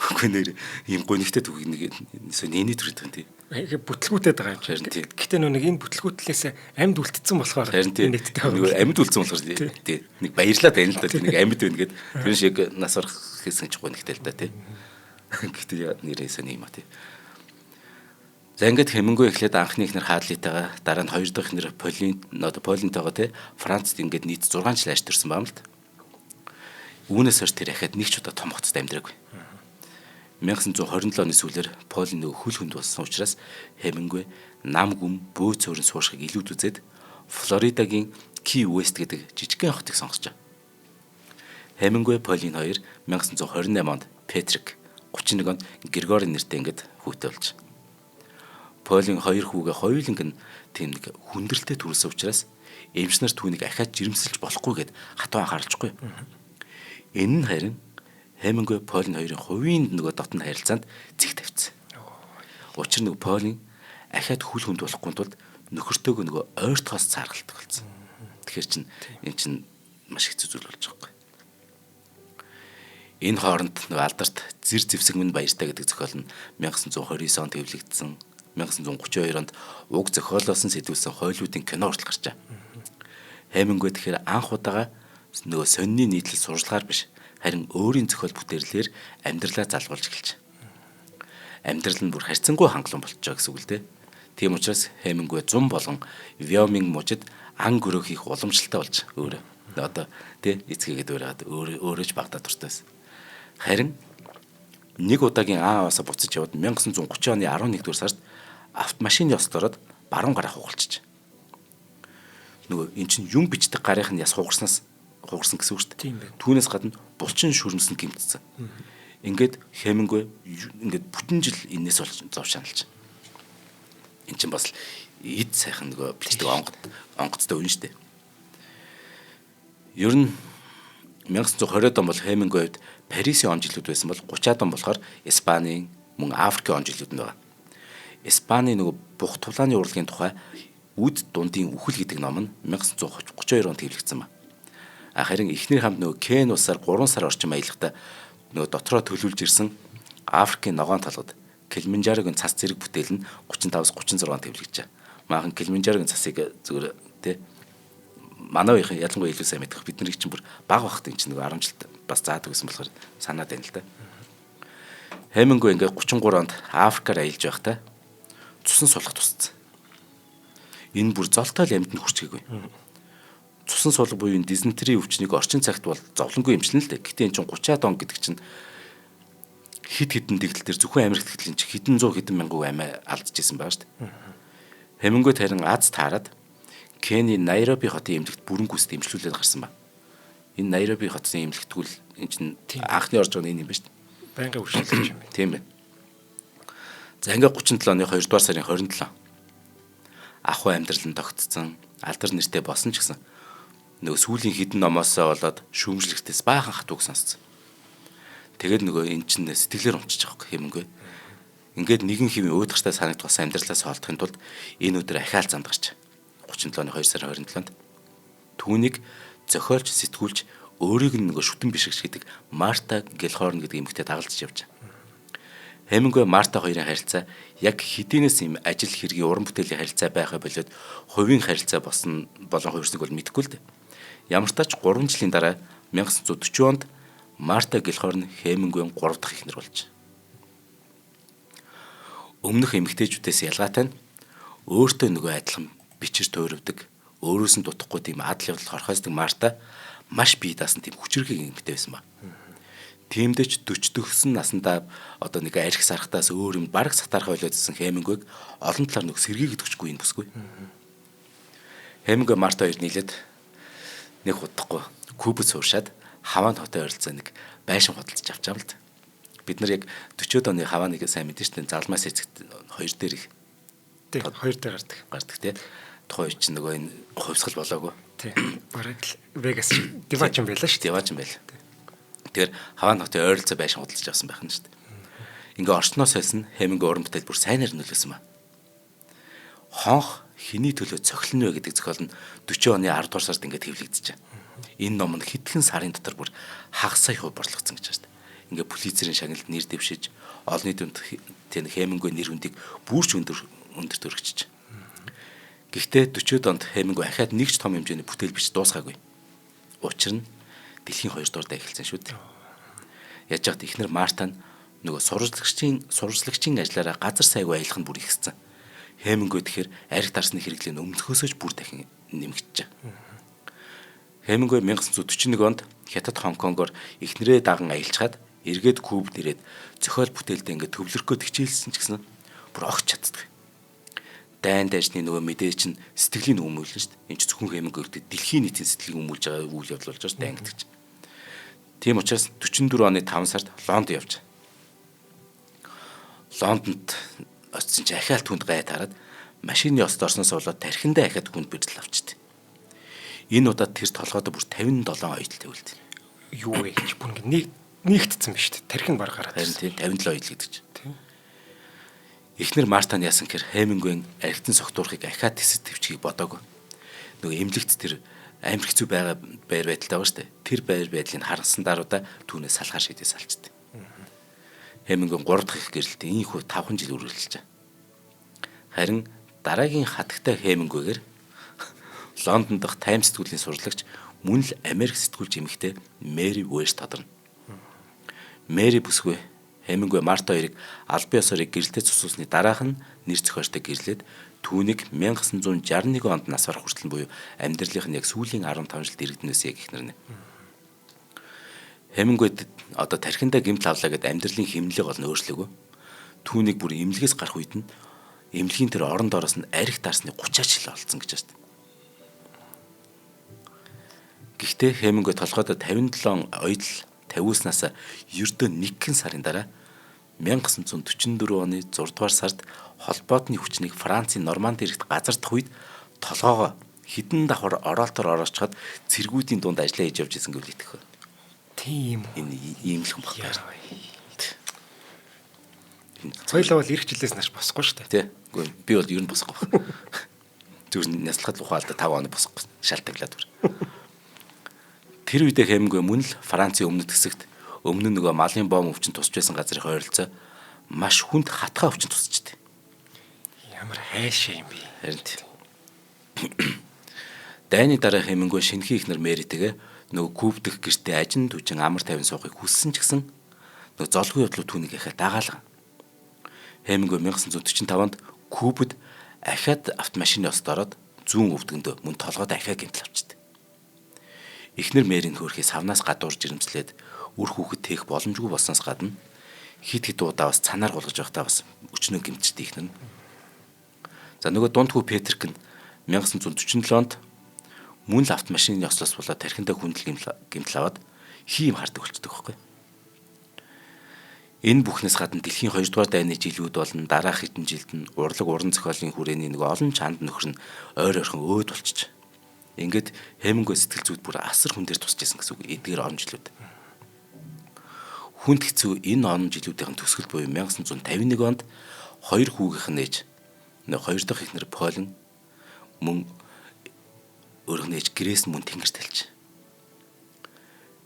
Үгүй нэр ийм гонигтай түүхийг нэг нээний төрөд юм тий. Бүтлгүүтэд байгаа юм чинь. Гэтэ нөө нэг энэ бүтлгүүтлээс амьд үлдсэн болохоор нийтдээ нөгөө амьд үлдсэн болохоор тий. Нэг баярлаад байна л да. Нэг амьд байна гэд тэр шиг нас барах хийсэн ч гонигтай л да тий. Гэтэ нэрээ сони юм а тий. За ингээд Хемингуэй эхлээд анхны эхнэр Хадлитайгаа дараа нь хоёр дахь эхнэр Полин одоо Полинтойгоо тий Францд ингээд нийт 6 жил ажил төрсэн байна л да. Үүнээс хойш тэр ахаад нэг ч удаа том хотод амьдраагүй. 1927 оны сүүлээр Полин нөгөө хөл хүнд болсон учраас Хемингуэй нам гүм бөө цөөрөн сууршихыг илүүд үзээд Флоридагийн Ки Уэст гэдэг жижигхэн хотыг сонгосч. Хемингуэй Полин хоёр 1928 онд Петрик 31 онд Григори нэртэй ингээд хүүтэй болж. Полин хоёр хүүгээ хоёуланг нь тийм нэг хүндрэлтэй төрүүлсэн учраас эмч нар түүнийг ахиад жирэмсэлж болохгүй гэд хатуу анхааралжгүй. Энэ нь харин Хемингуэй Полин хоёрын хувийн нөгөө дотны харилцаанд зэг тавьчихсан. Учир нь Полин ахиад хүл хүнд болохгүй тулд нөхөртөөгөө нөгөө ойртохоос цааргалдаг болсон. Тэгэхээр чин энэ чин маш хэцүү зүйл болж байгаа юм. Энэ хооронд нөгөө алдарт зэр зэвсэг минь баяртай гэдэг зохиол нь 1929 онд хэвлэгдсэн. 1932 онд уг зохиолоос нь сэтгүүлсэн хойлуудын кино хүртэл гарчаа. Хемингуэй тэгэхээр анх удаага нөгөө сонины нийтлэл сурчлагаар биш харин өөрийн зохиол бүтээлээр амьдралаа залгуулж эхэлж. Амьдрал нь бүр харьцангуй хангалуун болчихоо гэсэн үг л дээ. Тийм учраас Хемингуэй зун болгон Wyoming мужид ан гөрөө хийх уламжлалтай болж өөрөө. Одоо тий эцгээгээд өөрөө өөрөө ч багтаа дуртай байсан. Харин нэг удаагийн ан аваасаа буцаж яваад 1930 оны 11-р сард автомашины ёсд ороод баруун гараа хугалчиж. Нөгөө эн чинь юм бичдэг гарын нь яс хугарснаас хугарсан гэсэн үг шүү дээ. Түүнээс гадна булчин шүрмсэн гэмтсэн. Ингээд Хемингуэй ингээд бүтэн жил энэс болж зов шаналж. Эн чинь бас эд сайхан нөгөө бичдэг онгоцтой үн шүү дээ. Ер нь 1920-ад он бол Хемингуэй хувьд Парисын он жилүүд байсан бол 30-ад он болохоор Испанийн мөн Африкийн он жилүүд нь байгаа. Испаний нөгөө бух тулааны урлагийн тухай Үд дундын үхэл гэдэг ном нь 1932 онд хэвлэгдсэн ба. Харин эхнэр хамт нөгөө Кен улсаар 3 сар орчим аялахдаа нөгөө дотроо төлөвлөж ирсэн Африкийн ногоон толгод Килиманжарогийн цас зэрэг бүтээл нь 35-аас 36 онд хэвлэгджээ. Maaхан Килиманжарогийн цасыг зүгээр тий манай үеийнхэн ялангуяа илүү сайн мэдэх. Бид нарыг чинь бүр баг багт энэ чинь нөгөө 10 жилд бас заадаг гэсэн болохоор санаад байна л да. Хемингуэй ингээд 33 онд Африкаар аялж байхдаа цусан сулах тусцсан. Энэ бүр золтой л амьд нь хүрчгээгүй. Цусан сулга буюу энэ дизентрийн өвчнийг орчин цагт бол зовлонгүй эмчилнэ л дээ. Гэтэ энэ чинь 30-аад он гэдэг чинь хид хідэн дэгдэл дээр зөвхөн Америк тэгтэл чинь хэдэн зуун хэдэн мянган амиа алдчихсан байгаа шүү дээ. Хемингуэй харин аз таарад Кений Найроби хотын эмнэлэгт бүрэн гүйцэд эмчлүүлээд гарсан ба. Энэ Найроби хотын эмнэлэгтгүүл энэ чинь анхны орж байгаа нь энэ юм ба шүү дээ. Байнгын өршөөлөж юм байна. Тийм байна. За ингээ 37 оны 2 дугаар сарын 27 ахуй амьдрал нь тогтцсон, алдар нэртэй болсон ч гэсэн нөгөө сүүлийн хідэн номоосоо болоод шүүмжлэгтээс баахан хатууг сонсцсон. Тэгээд нөгөө эн чинь сэтгэлээр унчиж байгаа Хемингуэй. Ингээд нэгэн хэвийн уудгартай санагдах бас амьдралаас холдохын тулд энэ өдөр ахаал занд гарч 37 оны 2 сарын 27-нд түүнийг зохиолч сэтгүүлч өөрийг нь нөгөө шүтэн бишгч гэдэг Марта Гелхорн гэдэг эмэгтэй дагалдаж явж. Хемингуэй Марта хоёрын харилцаа яг хэдийнээс юм ажил хэргийн уран бүтээлийн харилцаа байхаа болоод хувийн харилцаа болсон болон хувирсныг бол мэдэхгүй л дээ. Ямар ч тач 3 жилийн дараа 1940 онд Марта Гелхорн Хемингуэйн 3 дахь эхнэр болж. Өмнөх эмэгтэйчүүдээс ялгаатай нь өөртөө нөгөө адилхан бичир туйрвдаг, өөрөөс нь дутахгүй тийм адал явдал хорхоосдаг Марта маш бие даасан тийм хүчирхэг эмэгтэй байсан ба. Тиймдээ ч 40 төгсөн насандаа одоо нэг арх сархтаас өөр юм бараг сатаархай болоодсэн Хемингуэйг олон талаар нэг сэргийгэд өгчгүй юм бүсгүй. Хемингуэй Марта хоёр нийлээд нэг удахгүй Кубад сууршаад Хаван хотын ойролцоо нэг байшин худалдаж авч байгаа юм л да. Бид нар яг 40-од оны Хаваныг сайн мэдэн шүү дээ. Залмаас эцэгт хоёр дээр их. Тийм, хоёр дээр гардаг. Гардаг тий. Тухайн үед чинь нөгөө энэ хувьсгал болоогүй. Тийм. Бараг л Вегас дивач юм байлаа шүү дээ. Дивач юм байл. Тэгэхээр Хаван хотын ойролцоо байшин худалдаж авсан байх нь шүү дээ. Ингээ орчноос хэлсэн Хемингуэй уран бүтээл бүр сайнаар нөлөөсөн ба. Хонх хэний төлөө цохилно вэ гэдэг зохиол нь 40 оны 10 дугаар сард ингээд хэвлэгдэж. Энэ ном нь хэдхэн сарын дотор бүр хагас сая хувь борлогдсон гэж байна шүү дээ. Ингээ Пулитцерийн шагналд нэр дэвшиж, олонний дүнд тийм Хемингуэй нэр хүндийг бүрч өндөр өндөрт өргөчж. Гэхдээ 40-од онд Хемингуэй ахаад нэг ч том хэмжээний бүтээл бич дуусгаагүй. Учир нь дэлхийн 2 дугаар дай эхэлсэн шүү дээ. Яаж яхад эхнэр Марта нь нөгөө сурвалжлагчийн ажиллаараа газар сайгүй аялах нь бүр ихссэн. Хемингуэй тэгэхээр арх дарсны хэрэглээ нь өмнөхөөсөө ч бүр дахин нэмэгджээ. Хемингуэй 1941 онд Хятад Хонконгоор эхнэрээ даган аялчхаад эргээд Кубд ирээд зохиол бүтээлдээ ингээд төвлөрөх гээд хичээлсэн ч гэсэн бүр огт чаддаг. Дайн дайжны нөгөө мэдээ чинь сэтгэлийн өмүүлнэ шүү дээ. Энд ч зөвхөн Хемингуэй гэдэг дэлхийн нийтийн сэтгэлийг өмүүлж байгаа үйл явдал болж байгаа шүү дээ дайн гэдэг чинь. Тийм учраас 44 оны 5 сард Лондон явж. Лондонд очисон чинь ахаал түнд гай тараад машины ёсд орсноос болоод тархиндаа ахаад хүнд бэрдэл авчихдээ. Энэ удаад тэр толгойд бүр 57 оёдол тавилт. Юу вэ гэж бүр ингэ нэг нэгтцсэн ба шүү дээ. Тархин баг гараад. Харин тийм 57 оёдол гэдэг чинь. Тийм. Эхнэр Мартан яасан гэхээр Хемингуэйн архитан согтуурахыг ахаад тэсэд төвчгийг бодоогүй. Нөгөө эмнэлэгт тэр амар хэцүү байгаа байр байдалтай байгаа шүү дээ. Тэр байр байдлыг харансан даруйда түүнээс салахаар шийдээ салчихдээ. Хемингуэй 3 дахь их гэрэлтээ ийхүү 5 жил үргэлжилж. Харин дараагийн хатагтай Хемингуэйгээр Лондон дахь Таймс сэтгүүлийн сурлагч мөн л Америк сэтгүүлч эмэгтэй Мэри Уэст тодорно. Мэри бүсгүй Хемингуэй Марта хоёрыг албан ёсоор гэрэлтэй цуцулсны дараах нь нэр зохиолтой гэрлээд түүнийг 1961 онд нас барах хүртэл буюу амьдралынх нь яг сүүлийн 15 жилд иргэднээс яг ихнэр нэ. Хемингуэй одоо тархиндаа гэмтэл авлаа гэд амьдралын хэмнэлийг бол нь өөрчлөөгүй. Түүнийг бүр эмнэлгээс гарах үед нь эмнэлгийн тэр орон доороос нь арх дарсны 30 жил олцсон гэж байна. Гэхдээ Хемингуэй толгойдоо 57 оёдол тавиуснаас ердөө нэгэн сарын дараа 1944 оны 6 дугаар сард холбоотны хүчнийг Францын Норманди эрэгт газардах үед толгоогоо хэдэн давхар ороолтоор ороочход цэргүүдийн дунд ажиллаа хийж явж исэн гэвэл итгэх. Тийм. Энэ ийм л хүн баг. Соёлоо бол эх жилээс нааш босхгүй шүү дээ. Тий. Үгүй би бол ер нь босхгүй баг. Зүгээр няслахад л ухаалда 5 хоног босхгүй. Шал тавилаад бүр. Тэр үедээ Хемингуэй мөн л Францын өмнөд хэсэгт өмнө нь нөгөө малын бом өвчин тусч байсан газрын ойролцоо маш хүнд хатгаа өвчин тусчихдээ. Ямар хайшаа юм бэ? Харин тийм. Дайны дараа Хемингуэй шинэхэн эхнэр Мэритэйгээ нөгөө Куб дэх гэртээ ажин түжин амар тайван суухыг хүссэн ч гэсэн нөгөө золгүй явдлууд түүнийг ахиад дагаалга. Хемингуэй 1945 онд Кубд ахиад автомашины ёсд ороод зүүн өвдгөндөө мөн толгойд ахиа гэмтэл авчихдээ. Эхнэр Мэрийн хөөрхий савнаас гадуур жирэмслээд үр хүүхэд тээх боломжгүй болсноос гадна хит хит удаа бас цанаар гулгаж байхдаа бас өчнөө гэмтчихдээ эхнэр нь. За нөгөө дунд хүү Петрик нь 1947 онд мөн л автомашины ослоос болоод тархиндаа хүндэл гэмтэл аваад хийм хардаг болчдөг байхгүй. Энэ бүхнээс гадна дэлхийн 2 дугаар дайны жилүүд болон дараах хэдэн жилд нь урлаг уран зохиолын хүрээний нэг олон чанд нөхөр нь ойр ойрхон өөд болчих. Ингээд Хемингуэй сэтгэл зүйд бүр асар хүн дээр тусч исэн гэсэн үг. Эдгээр олон жилүүд. Хүнд хэцүү энэ олон жилүүдийн төгсгөл буюу 1951 онд хоёр хүүгийнх нь ээж хоёр дахь эхнэр Полин мөн өөрийнх нь ээж Грейс мөн тэнгэр тэлж.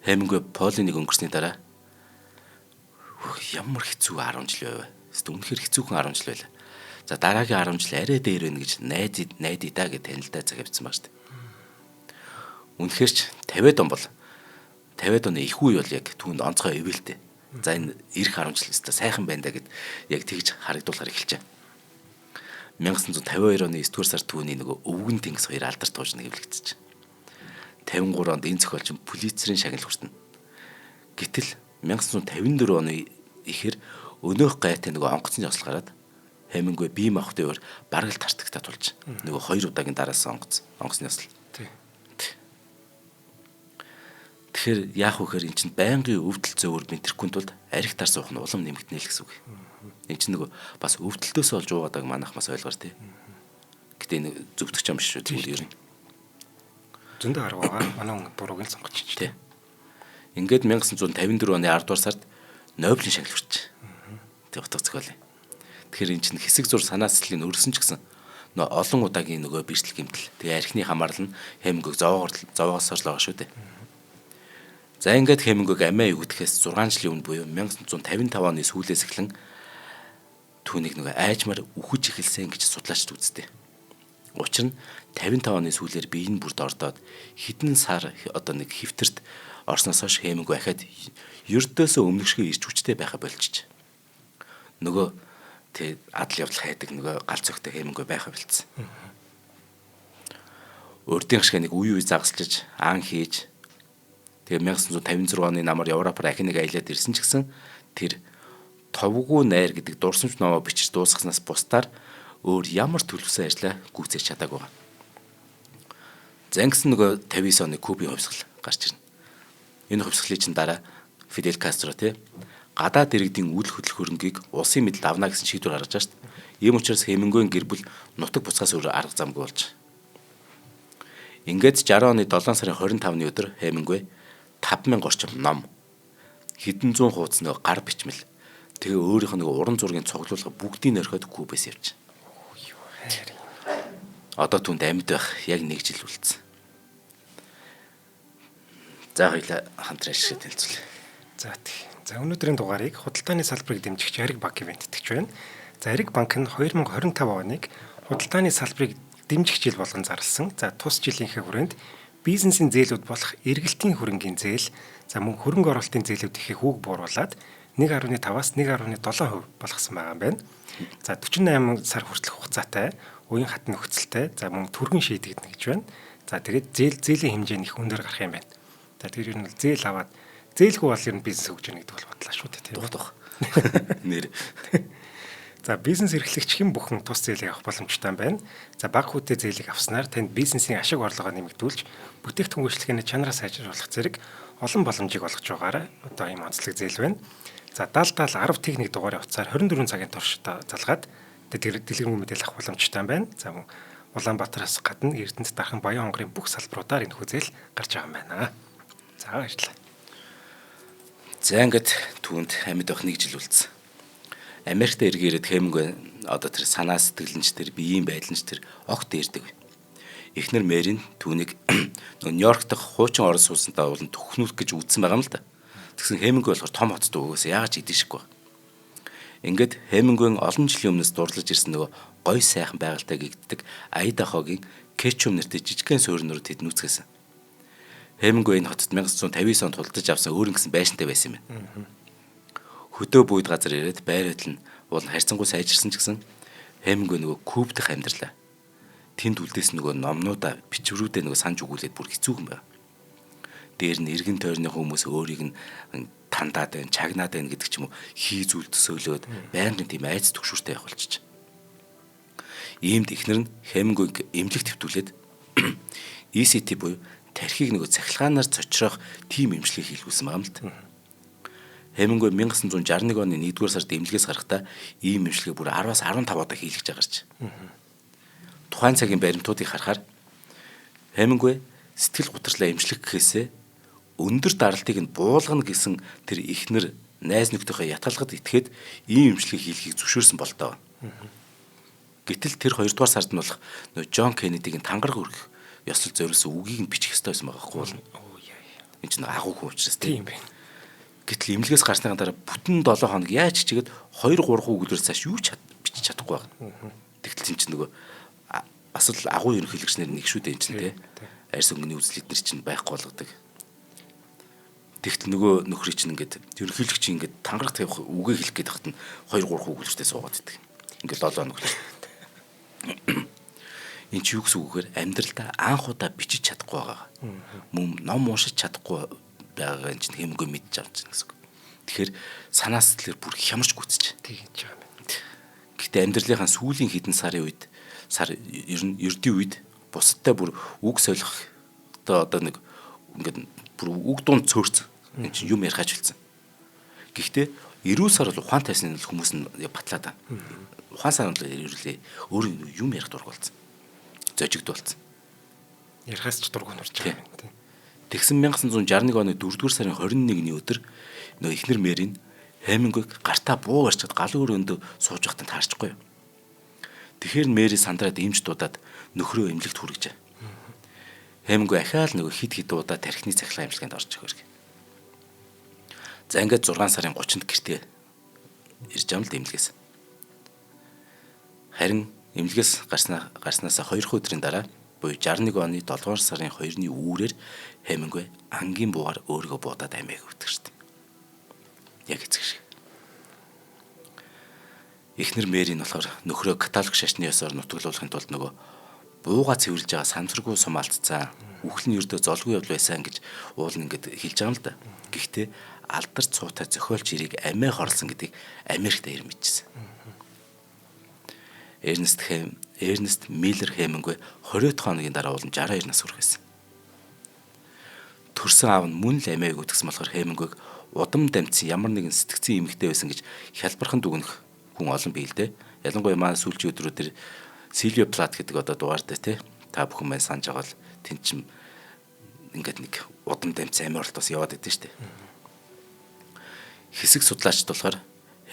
Хемингуэй Полиныг өнгөрсний дараа ямар хэцүү 10 жил байв. Эсвэл үнэхээр хэцүүхэн 10 жил байлаа. За дараагийн 10 жил арай дээр байна гэж найдаа да гэж танилдаа цаг авчихсан баг шүү дээ. Үнэхээр ч 50-ад он бол 50-ад оны их үе бол яг түүнд онцгой ивэлтэй. За энэ ирэх 10 жил өстой сайхан байна да гэд яг тэгж харагдуулахар эхэлжээ. 1952 оны 9 дугаар сар түүний нөгөө өвгөн тэнгис хоёр алдарт туужна гэвлэгдэж. 53 онд энэ зохиолч Пулитцерийн шагнал хүртэнэ. Гэтэл 1954 оны ихэр өнөөх гайтай нөгөө онгоцны ёсол гараад Хемингуэй бие махбодын өөр бараг л тартагтаа тулж нөгөө хоёр удаагийн дараалсан онгоцны ёсол. Тэгэхээр яах вэ гэхээр эн чинь байнгын өвдөл зөөвөр мэдрэхгүй тулд арх тар суух нь улам нэмэгдэнэ л гэсэн үг. Эн чинь нөгөө бас өвдөлтөөс олж уугадаг манайх бас ойлгоор тий. Гэтэ энэ зөвтгөх юм биш шүү зүгээр ер нь. Зөндөө арга байгаа. Манай хүн бурууг нь сонгож чинь. Тий. Ингээд 1954 оны 10 дугаар сард Нобелийн шагнал хүрч. Тэг утга зохиолын. Тэгэхээр эн чинь хэсэг зур санаа сэтгэлийг өрсөн ч гэсэн нөө олон удаагийн нөгөө бэртэл гэмтэл. Тэгээ архины хамаарал нь Хемингуэй зовоогоосоор л байгаа шүү дээ. За ингээд Хемингуэйг амиа өгдөхөөс 6 жилийн өмнө буюу 1955 оны сүүлээс эхлэн түүнийг нөгөө айжмаар үхэж эхэлсэн гэж судлаачид үздэг. Учир нь 55 оны сүүлээр бие нь бүрд ордоод хэдэн сар одоо нэг хэвтэрт орсноос хойш Хемингуэй ахаад ердөөсөө өмнөх шиг ирч хүчтэй байха болчих. Нөгөө тэ адал явдал хайдаг нөгөө гал цогтой Хемингуэй байха болцсон. Урдын шиг нэг үе үе загаслаж ан хийж тэгээ 1956 оны намар Европоор ахин нэг аялаад ирсэн ч гэсэн тэр товгүй найр гэдэг дурсамж номоо бичиж дуусгаснаас бусдаар өөр ямар төлөвсөн ажлаа гүйцээж чадаагүй байгаа. Зангисан нөгөө 59 оны Кубын хувьсгал гарч ирнэ. Энэ хувьсгалын чинь дараа Фидель Кастро тий гадаад иргэдийн үйл хөдлөх хөрөнгийг улсын мэдлэлд авна гэсэн шийдвэр гаргаж байгаа шүү дээ. Ийм учраас Хемингуэйн гэр бүл нутаг буцахаас өөр арга замгүй болж. Ингээд 60 оны 7 сарын 25-ны өдөр Хемингуэй 5000 орчим ном хэдэн зуун хуудас нөгөө гар бичмэл тэгээ өөрийнх нь нөгөө уран зургийн цуглуулга бүгдийг орхиод Кубээс явж. Одоо түүнд амьд байх яг нэг жил үлдсэн. За хоёлаа хамтран ажиллаж танилцуулъя. За тий. За өнөөдрийн дугаарыг худалдааны салбарыг дэмжигч Ариг банк ивент тэтгэж байна. За Ариг банк нь 2025 оныг худалдааны салбарыг дэмжих жил болгон зарласан. За тус жилийнхээ хүрээнд бизнесийн зээлүүд болох эргэлтийн хөрөнгийн зээл, за мөн хөрөнгө оруулалтын зээлүүд ихээ хүүг бууруулад 1.5-аас 1.7% болгосон байгаа юм байна. За 48 сар хүртэлх хугацаатай уян хатан нөхцөлтэй, за мөн түргэн шийдэгдэнэ гэж байна. За тэгээд зээлийн хэмжээ нь их өндөр гарах юм байна. За тэр ер нь зээл аваад зээлгүй бол ер нь бизнес хөгжинэ гэдэг бол бодлоо шүү дээ, тийм үү? Дух. Нэр. За бизнес эрхлэгч хэн бүхэн тус зээлийг авах боломжтой байна. За бага хүүтэй зээлийг авснаар танд бизнесийн ашиг орлогоо нэмэгдүүлж бүтээгдэхүүн үйлчилгээний чанараа сайжруулах зэрэг олон боломжийг олгож байгаараа одоо ийм онцлог зээл байна. За 70 70 10 техник дугаарын утсаар 24 цагийн турш залгаад дэлгэрэнгүй мэдээлэл авах боломжтой байна. За мөн Улаанбаатараас гадна Эрдэнэт, Дархан, Баян хонгорын бүх салбаруудаар энэхүү зээл гарч байгаа юм байна. За баярлалаа. За ингээд түүнд амьд байх нэг жил үлдсэн. Америкт эргээ ирээд Хемингуэй одоо тэр санаа сэтгэлэнч тэр биеийн байдланч тэр огт дээрдэг. Эхнэр Мэрин түүнийг нөгөө Нью-Йорк дахь хуучин орон сууцнаа уулан төхнүүлэх гэж үзсэн байгаа юм л да. Тэгсэн Хемингуэй болохоор том хотод өгөөс яагаад ч идэшгүй. Ингээд Хемингуэйн олон жилийн өмнөөс дурлаж ирсэн нөгөө гой сайхан байгальтай гэгддэг Айдахогийн Кетчум нэртэй жижигхэн суурин руу тэд нүүцгээсэн. Хемингуэй энэ хотод 1959 онд худалдаж авсан өөр ингэсэн байшинтай байсан юм байна. Хөдөө бүйд газар ирээд байр хөдөл нь уул харьцангуй сайжирсан ч гэсэн Хемингуэй нөгөө Куб дахь амьдралаа. Тэнд үлдээсэн нөгөө номнуудаа, бичвэрүүдээ нөгөө санаж өгүүлээд бүр хэцүүхэн байна. Дээр нь эргэн тойрны хүмүүс өөрийг нь тандаад байна, чагнаад байна гэдэг ч юм уу хий зүйл төсөөлөөд байнгын тийм айц түгшүүртэй явах болчих. Иймд эхнэр нь Хемингуэйг эмнэлэг твтүүлээд ECT буюу тархийг нөгөө цахилгаанаар цочроох тийм эмчилгээ хийлгүүлсэн байгаа юм л та. Хемингуэй 1961 оны 1-р сард эмнэлгээс гарахдаа ийм эмчилгээ бүр 10-аас 15 удаа хийлгэж байгаа гарч. Тухайн цагийн баримтуудыг харахаар Хемингуэй сэтгэл гутралаа эмчлэх гэхээсээ өндөр даралтыг нь буулгана гэсэн тэр эхнэр найз нөхдийнхөө ятгалгад итгээд ийм эмчилгээ хийлгэхийг зөвшөөрсөн болтоо. Гэтэл тэр 2 дугаар сард нь болох нөө Джон Кеннедигийн тангараг өргөх ёслол зориулсан үгийг нь бичих ёстой байсан байгаа байхгүй бол. Энэ чинь агуу хүн учраас тийм байна. Гэтэл эмнэлгээс гарсныхаа дараа бүтэн 7 хоног яаж чигээд 2 3 өгүүлбэр цааш юу ч бичиж чадахгүй байгаа. Тэгтэл тийм чинь нөгөө бас л агуу ерөнхийлөгч нар нэг шүү дээ энэ чинь тий. Арьс өнгөний үзэл эднэр чинь байхгүй болгодог. Тэгтэл нөгөө нөхрий чинь ингээд ерөнхийлөгч ингээд тангараг тавих үгээ хэлэх гээд хахад нь 2 3 өгүүлбэртэй суугаад идэг. Ингээд 7 хоног. Энэ чи юу гэсэн үг гэхээр амьдралдаа анх удаа бичиж чадахгүй байгаа. Мөн ном уншиж чадахгүй байгаагаа энэ чинь Хемингуэй мэдж авч байна гэсэн үг. Тэгэхээр санаа сэтгэлээр бүр хямарч гүцэж. Тэгэж байгаа юм байна. Гэхдээ амьдралынхаа сүүлийн хэдэн сарын үед сар ер нь ердийн үед бусадтай бүр үг солих одоо нэг ингээд бүр үг дунд цөөрцөн. Энэ чинь юм ярихаач хэлсэн. Гэхдээ эрүүл сар бол ухаан тайсны хүмүүс нь батлаад байна. Ухаан сан бол эрүүлээ. Өөрөө юм ярих дург болсон. Зожигд болсон. Ярихаас ч дург нурж байгаа юм тийм. Тэгсэн 1961 оны 4-р сарын 21-ний өдөр нөө эхнэр Мэрин Хемингуэйг гартаа буу барьчаад галын өрөөнд сууж байхад таарчихгүй юу. Тэгэхээр Мэри сандраад эмч дуудаад нөхрөө эмнэлэгт хүргэжээ. Хемингуэй ахаал нөгөө хид хид удаа тархины цахилгаан эмчилгээнд орж өгөр. За ингээд 6 сарын 30-нд гэртээ ирж байгаа юм л эмнэлгээс. Харин эмнэлгээс гарснаасаа 2 өдрийн дараа буюу 61 оны 7 дугаар сарын 2-ны үүрээр Хемингуэй ангийн буугаар өөрийгөө буудаад амиаг өвдөг шүү дээ. Яг эцэг шиг. Эхнэр Мэри нь болохоор нөхрөө католик шашны ёсоор нутаглуулахын тулд нөгөө бууга цэвэрлж байгаа санамсаргүй сум алдцсан. Үхэл нь ердөө золгүй явдал байсан гэж уул нь ингээд хэлж байгаа юм л да. Гэхдээ алдарт цуутай зохиолч ирийг амиа хорлсон гэдгийг Америкт ир мэдчихсэн. Эрнест Миллер Хемингуэй 20 хоногийн дараа уулын 62 нас хүрэх байсан. Төрсөн аав нь мөн л амиа өгдөгсөн болохоор Хемингуэйг удам дамжсан ямар нэгэн сэтгцэн эмэгтэй байсан гэж хялбархан дүгнэх хүн олон бий л дээ. Ялангуяа манай сүүлчийн өдрүүдээр Сильвия Плат гэдэг одоо дугаар дээр те та бүхэн маань санаж байгаа бол тэн чин ингээд нэг удам дамжсан амиа оролт бас яваад идэв шүү дээ. Хэсэг судлаачд болохоор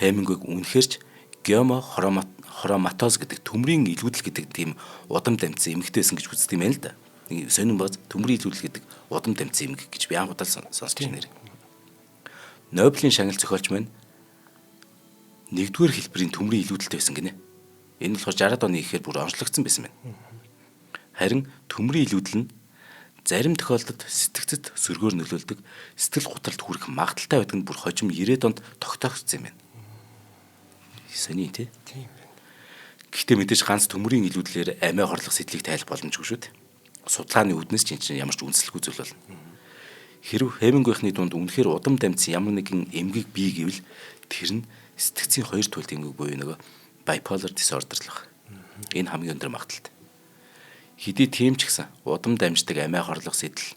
Хемингуэйг үнэхэрч геомохроматоз гэдэг төмрийн илүүдэл гэдэг тийм удам дамжсан эмэгтэй байсан гэж үздэг юм байна л да. Нэг сонин бааз төмрийн илүүдэл гэдэг удам дамжсан эмэг гэж би анх удаа сонсч байна нэр. Нобелийн шагнал зохиолч маань нэгдүгээр хэлбэрийн төмрийн илүүдэлтэй байсан гинэ. Энэ болохоор 60-ад оны ихээр бүр онцлогдсон байсан байна. Харин төмрийн илүүдэл нь зарим тохиолдолд сэтгцэд сөргөөр нөлөөлдөг сэтгэл гутралд хүрэх магадлалтай байдаг нь бүр хожим 90-ад онд тогтоогдсон юм байна. Сони тий. Тийм байна. Гэхдээ мэдээж ганц төмөрийн илүүдлээр амиа хорлох сэтлийг тайлах боломжгүй шүү дээ. Судалгааны үүднээс чинь ямар ч үндэслэхгүй зүйл болно. Хэрв Хемингуэйхний дунд үнэхээр удам дамжсан ямар нэгэн эмгэг бий гэвэл тэр нь сэтгцийн хоёр туйлд эмгэг буюу нөгөө bipolar disorder л баг. Энэ хамгийн өндөр магадлалтай. Хэдий тийм ч гэсэн удам дамждаг амиа хорлох сэтэл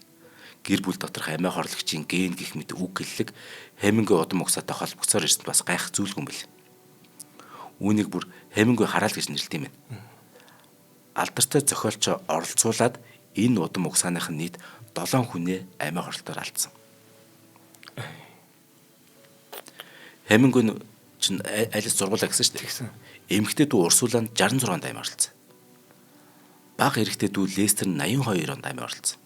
гэр бүл доторх амиа хорлогчийн ген гэх мэт үг хэллэг Хемингуэй удам угсаатай холбогдсоор ирсэнд бас гайх зүйлгүй юм бэл. Үүнийг бүр Хемингуэй хараал гэж нэрлэдэг юм байна. Алдартай зохиолчоо оролцуулаад энэ удам угсааных нь нийт 7 хүнээ амиа хорлолтоор алдсан. Хемингуэй чинь алис зургуулаа гэсэн шүү дээ. Тэгсэн. Эмэгтэй дүү Урсулан 66 онд амиа орлцсон. Бага эрэгтэй дүү Лестер 82 онд амиа орлцсон.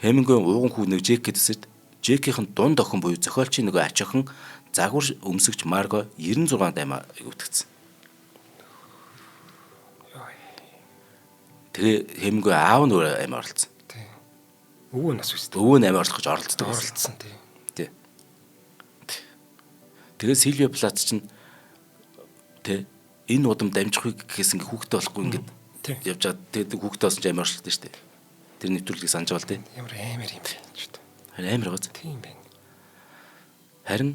Хемингуэй ууган хүү нэг Джек гэдсэд Джекийн дунд охин буюу зохиолчийн нөгөө ач охин загвар өмсөгч Марго 96 онд амиа өвтгцсэн. Тэгээ Хемингуэй аав нь өөрөө амиа орлцсон. Тий. Өвөө нас үстэй. Өвөө нь амиа орлох гэж оролцдог байсан. Оролцсон тий. Тий. Тэгээ Сильвия Плац чинь тэ энэ удам дамжихгүй гэхээс ингээ хүүхдээ болохгүй ингээд Тий. явж байгаа. Тэгээд хүүхдээ болсон ч амиа орлолтой шүү дээ. Тэр нэвтрүүлгийг санаж байгаа л тий. Ямар амар юм бэ ч гэдэг. Харин амар гоц. Тийм байна. Харин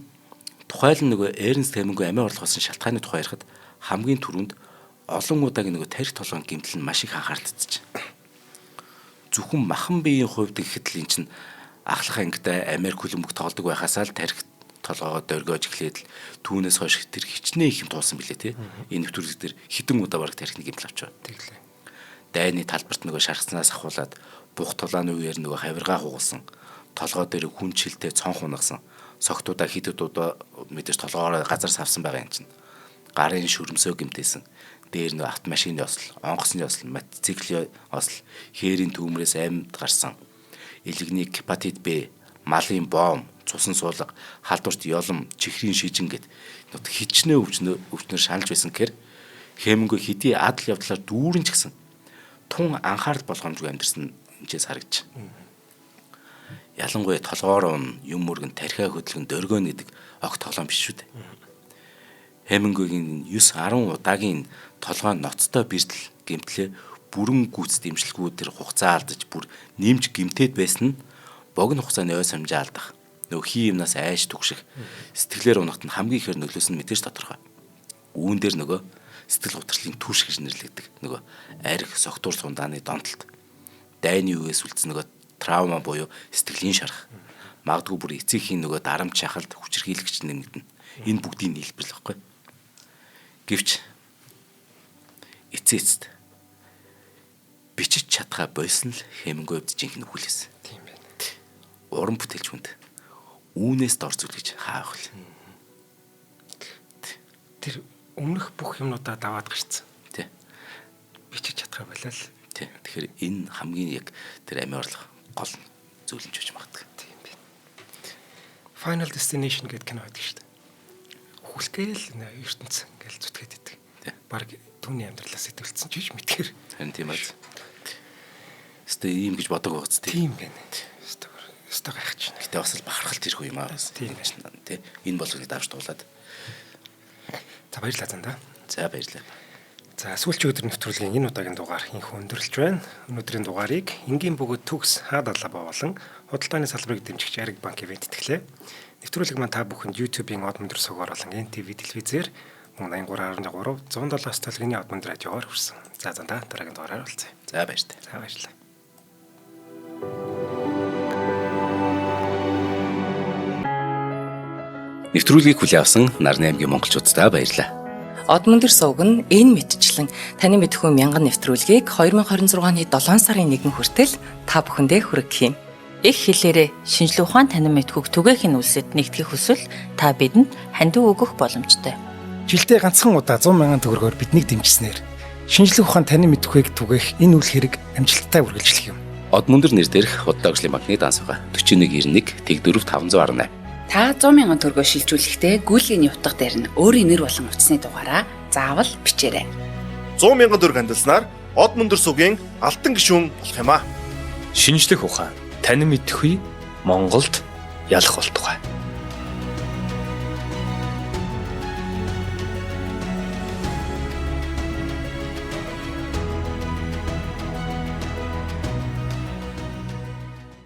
тухайл нь нөгөө Эрнст Хемингуэй амиа орлох болсон шалтгааны тухай ярихад хамгийн түрүүнд олон удаагийн нөгөө тарих толгойн гэмтэл нь маш их анхаарал татчих. Зөвхөн махан биеийн хувьд гэхэд л эн чинь ахлах ангитай Америк хөлбөмбөг тоглодог байхасаа л тарих толгоогоо дөргиож эхлээд л түүнээс хойш тэр хичнээн их юм туулсан билээ тий. Энэ нэвтрүүлэг дээр хэдэн удаа бараг тарихны гэмтэл авч байгаа. Тэглээ. Дайны талбарт нөгөө шархснаас ахуулаад бух тулааны үеэр нөгөө хавиргаа хугалсан. Толгой дээр хүн чилтэй цонх унагсан. Согтуудаа хэд хэд удаа мэдээж толгоороо газар савсан байгаа юм чинь. Гарын шүрмсөө гэмтээсэн. Дээр нөгөө автомашины осол, онгоцны осол, мотоциклийн осол, хээрийн төмрөөс амьд гарсан. Элэгний гепатит Б, малын бом, цусан суулга, халдварт ёлом, чихрийн шижин гэд нот хичнээн өвчнөр шаналж байсан гэхээр Хемингуэй хэдий адал явдлаар дүүрэн ч гэсэн тун анхаарал болгоомжгүй амьдэрсэн энэчээс харагдаж. Ялангуяа толгоор ун, юм мөргөн, тархиа хөдөлгөн, дөргөн гэдэг огт тоглоом биш шүү дээ. Хемингуэйгийн 9 10 удаагийн толгой ноцтой бэртэл гэмтлээ бүрэн гүйцэд имжлэггүй тэр хугацаа алдаж бүр нэмж гэмтээд байсан нь богино хугацааны ой самжаа алдах, нөгөө хий юмнаас айш түгших, сэтгэлээр унахт нь хамгийн ихээр нөлөөсөн нь мэдээж тодорхой. Үүн дээр нөгөө сэтгэл гутралын түрш гэж нэрлэгдэг нөгөө арх согтуур сундааны донтолт, дайны үеэс үлдсэн нөгөө траума буюу сэтгэлийн шарах, магадгүй бүр эцэгхийн нөгөө дарамт шахалт хүчирхийлэгч нэмэгдэнэ. Энэ бүгдийн нийлбэл байхгүй. Гэвч эцээ эцэст бичиж чадхаа болсон л Хемингуэй хувьд жинхэнэ үхэл байсан. Тийм байна. Уран бүтээлч хүнд үүнээс дор зүйл гэж хаах вэ? Тэр өмнөх бүх юмнуудаа даваад гарцсан. Тий. Бичиж чадхаа болол. Тий. Тэгэхээр энэ хамгийн яг тэр амиа орлох гол зүйл нь ч байж магадгүй. Тийм байна. Final Destination гэдэг кино байдаг шүү дээ. Үхэлгээл ертөнц ингээл зүтгээд идэг. Тий. Бараг түүний амьдралаас сэтгүүлсэн ч гэж мэдхээр. Харин тийм аа. Өстой ийм гэж бодог байгааз тий. Тийм байна. Өстой өстой гайхаж байна. Гэтэ бас л бахархалт ирэх юм аа. Тийм. Тий. Энэ болгоныг давж туулаад. За баярлалаа зандаа. За баярлалаа. За сүүлчийн өдөр нэвтрүүлгийн энэ удаагийн дугаар инх өндөрлөж байна. Өнөөдрийн дугаарыг энгийн бөгөөд төгс хаа далаа болон худалдааны салбарыг дэмжигч Ариг банк ивент тэтгэлээ. Нэвтрүүлэг маань та бүхэнд YouTube-ийн од өндөр сугаар болон NTV телевизээр мөн 83.3 107-аас толгойн од өндөр радиогоор хүрсэн. За зандаа дараагийн дугаараар уулзъя. За баярлалаа. За баярлалаа. Нэвтрүүлгийг хүлээн авсан Нарны аймгийн монголчууддаа баярлалаа. Од мөндөр сувг нь энэ мэтчлэн таны мэдхүй мянган нэвтрүүлгийг 2026 оны 7 сарын 1 хүртэл та бүхэндээ хүргэх юм. Их хэлээрээ шинжлэх ухаан танин мэдхүйг түгээхийн үлсэд нэгтгэх хүсвэл та бидэнд хандив өгөх боломжтой. Жилдээ ганцхан удаа 100 мянган төгрөгөөр биднийг дэмжснээр шинжлэх ухаан танин мэдхүйг түгээх энэ үйл хэрэг амжилттай үргэлжлэх юм. Од мөндөр нэр дээрх худалдаа ажлын банкны данс байгаа. 4191 тэгдөрөв 518. Та 100 мянган төгрөгөөр шилжүүлэхдээ гүйлгээний утга дээр нь өөрийн нэр болон утасны дугаараа заавал бичээрэй. 100 мянган төгрөг хандилснаар од мөндөр сугийн алтан гишүүн болох юм аа. Шинжлэх ухаан, танин мэдэхүй Монголд ялах болтугай.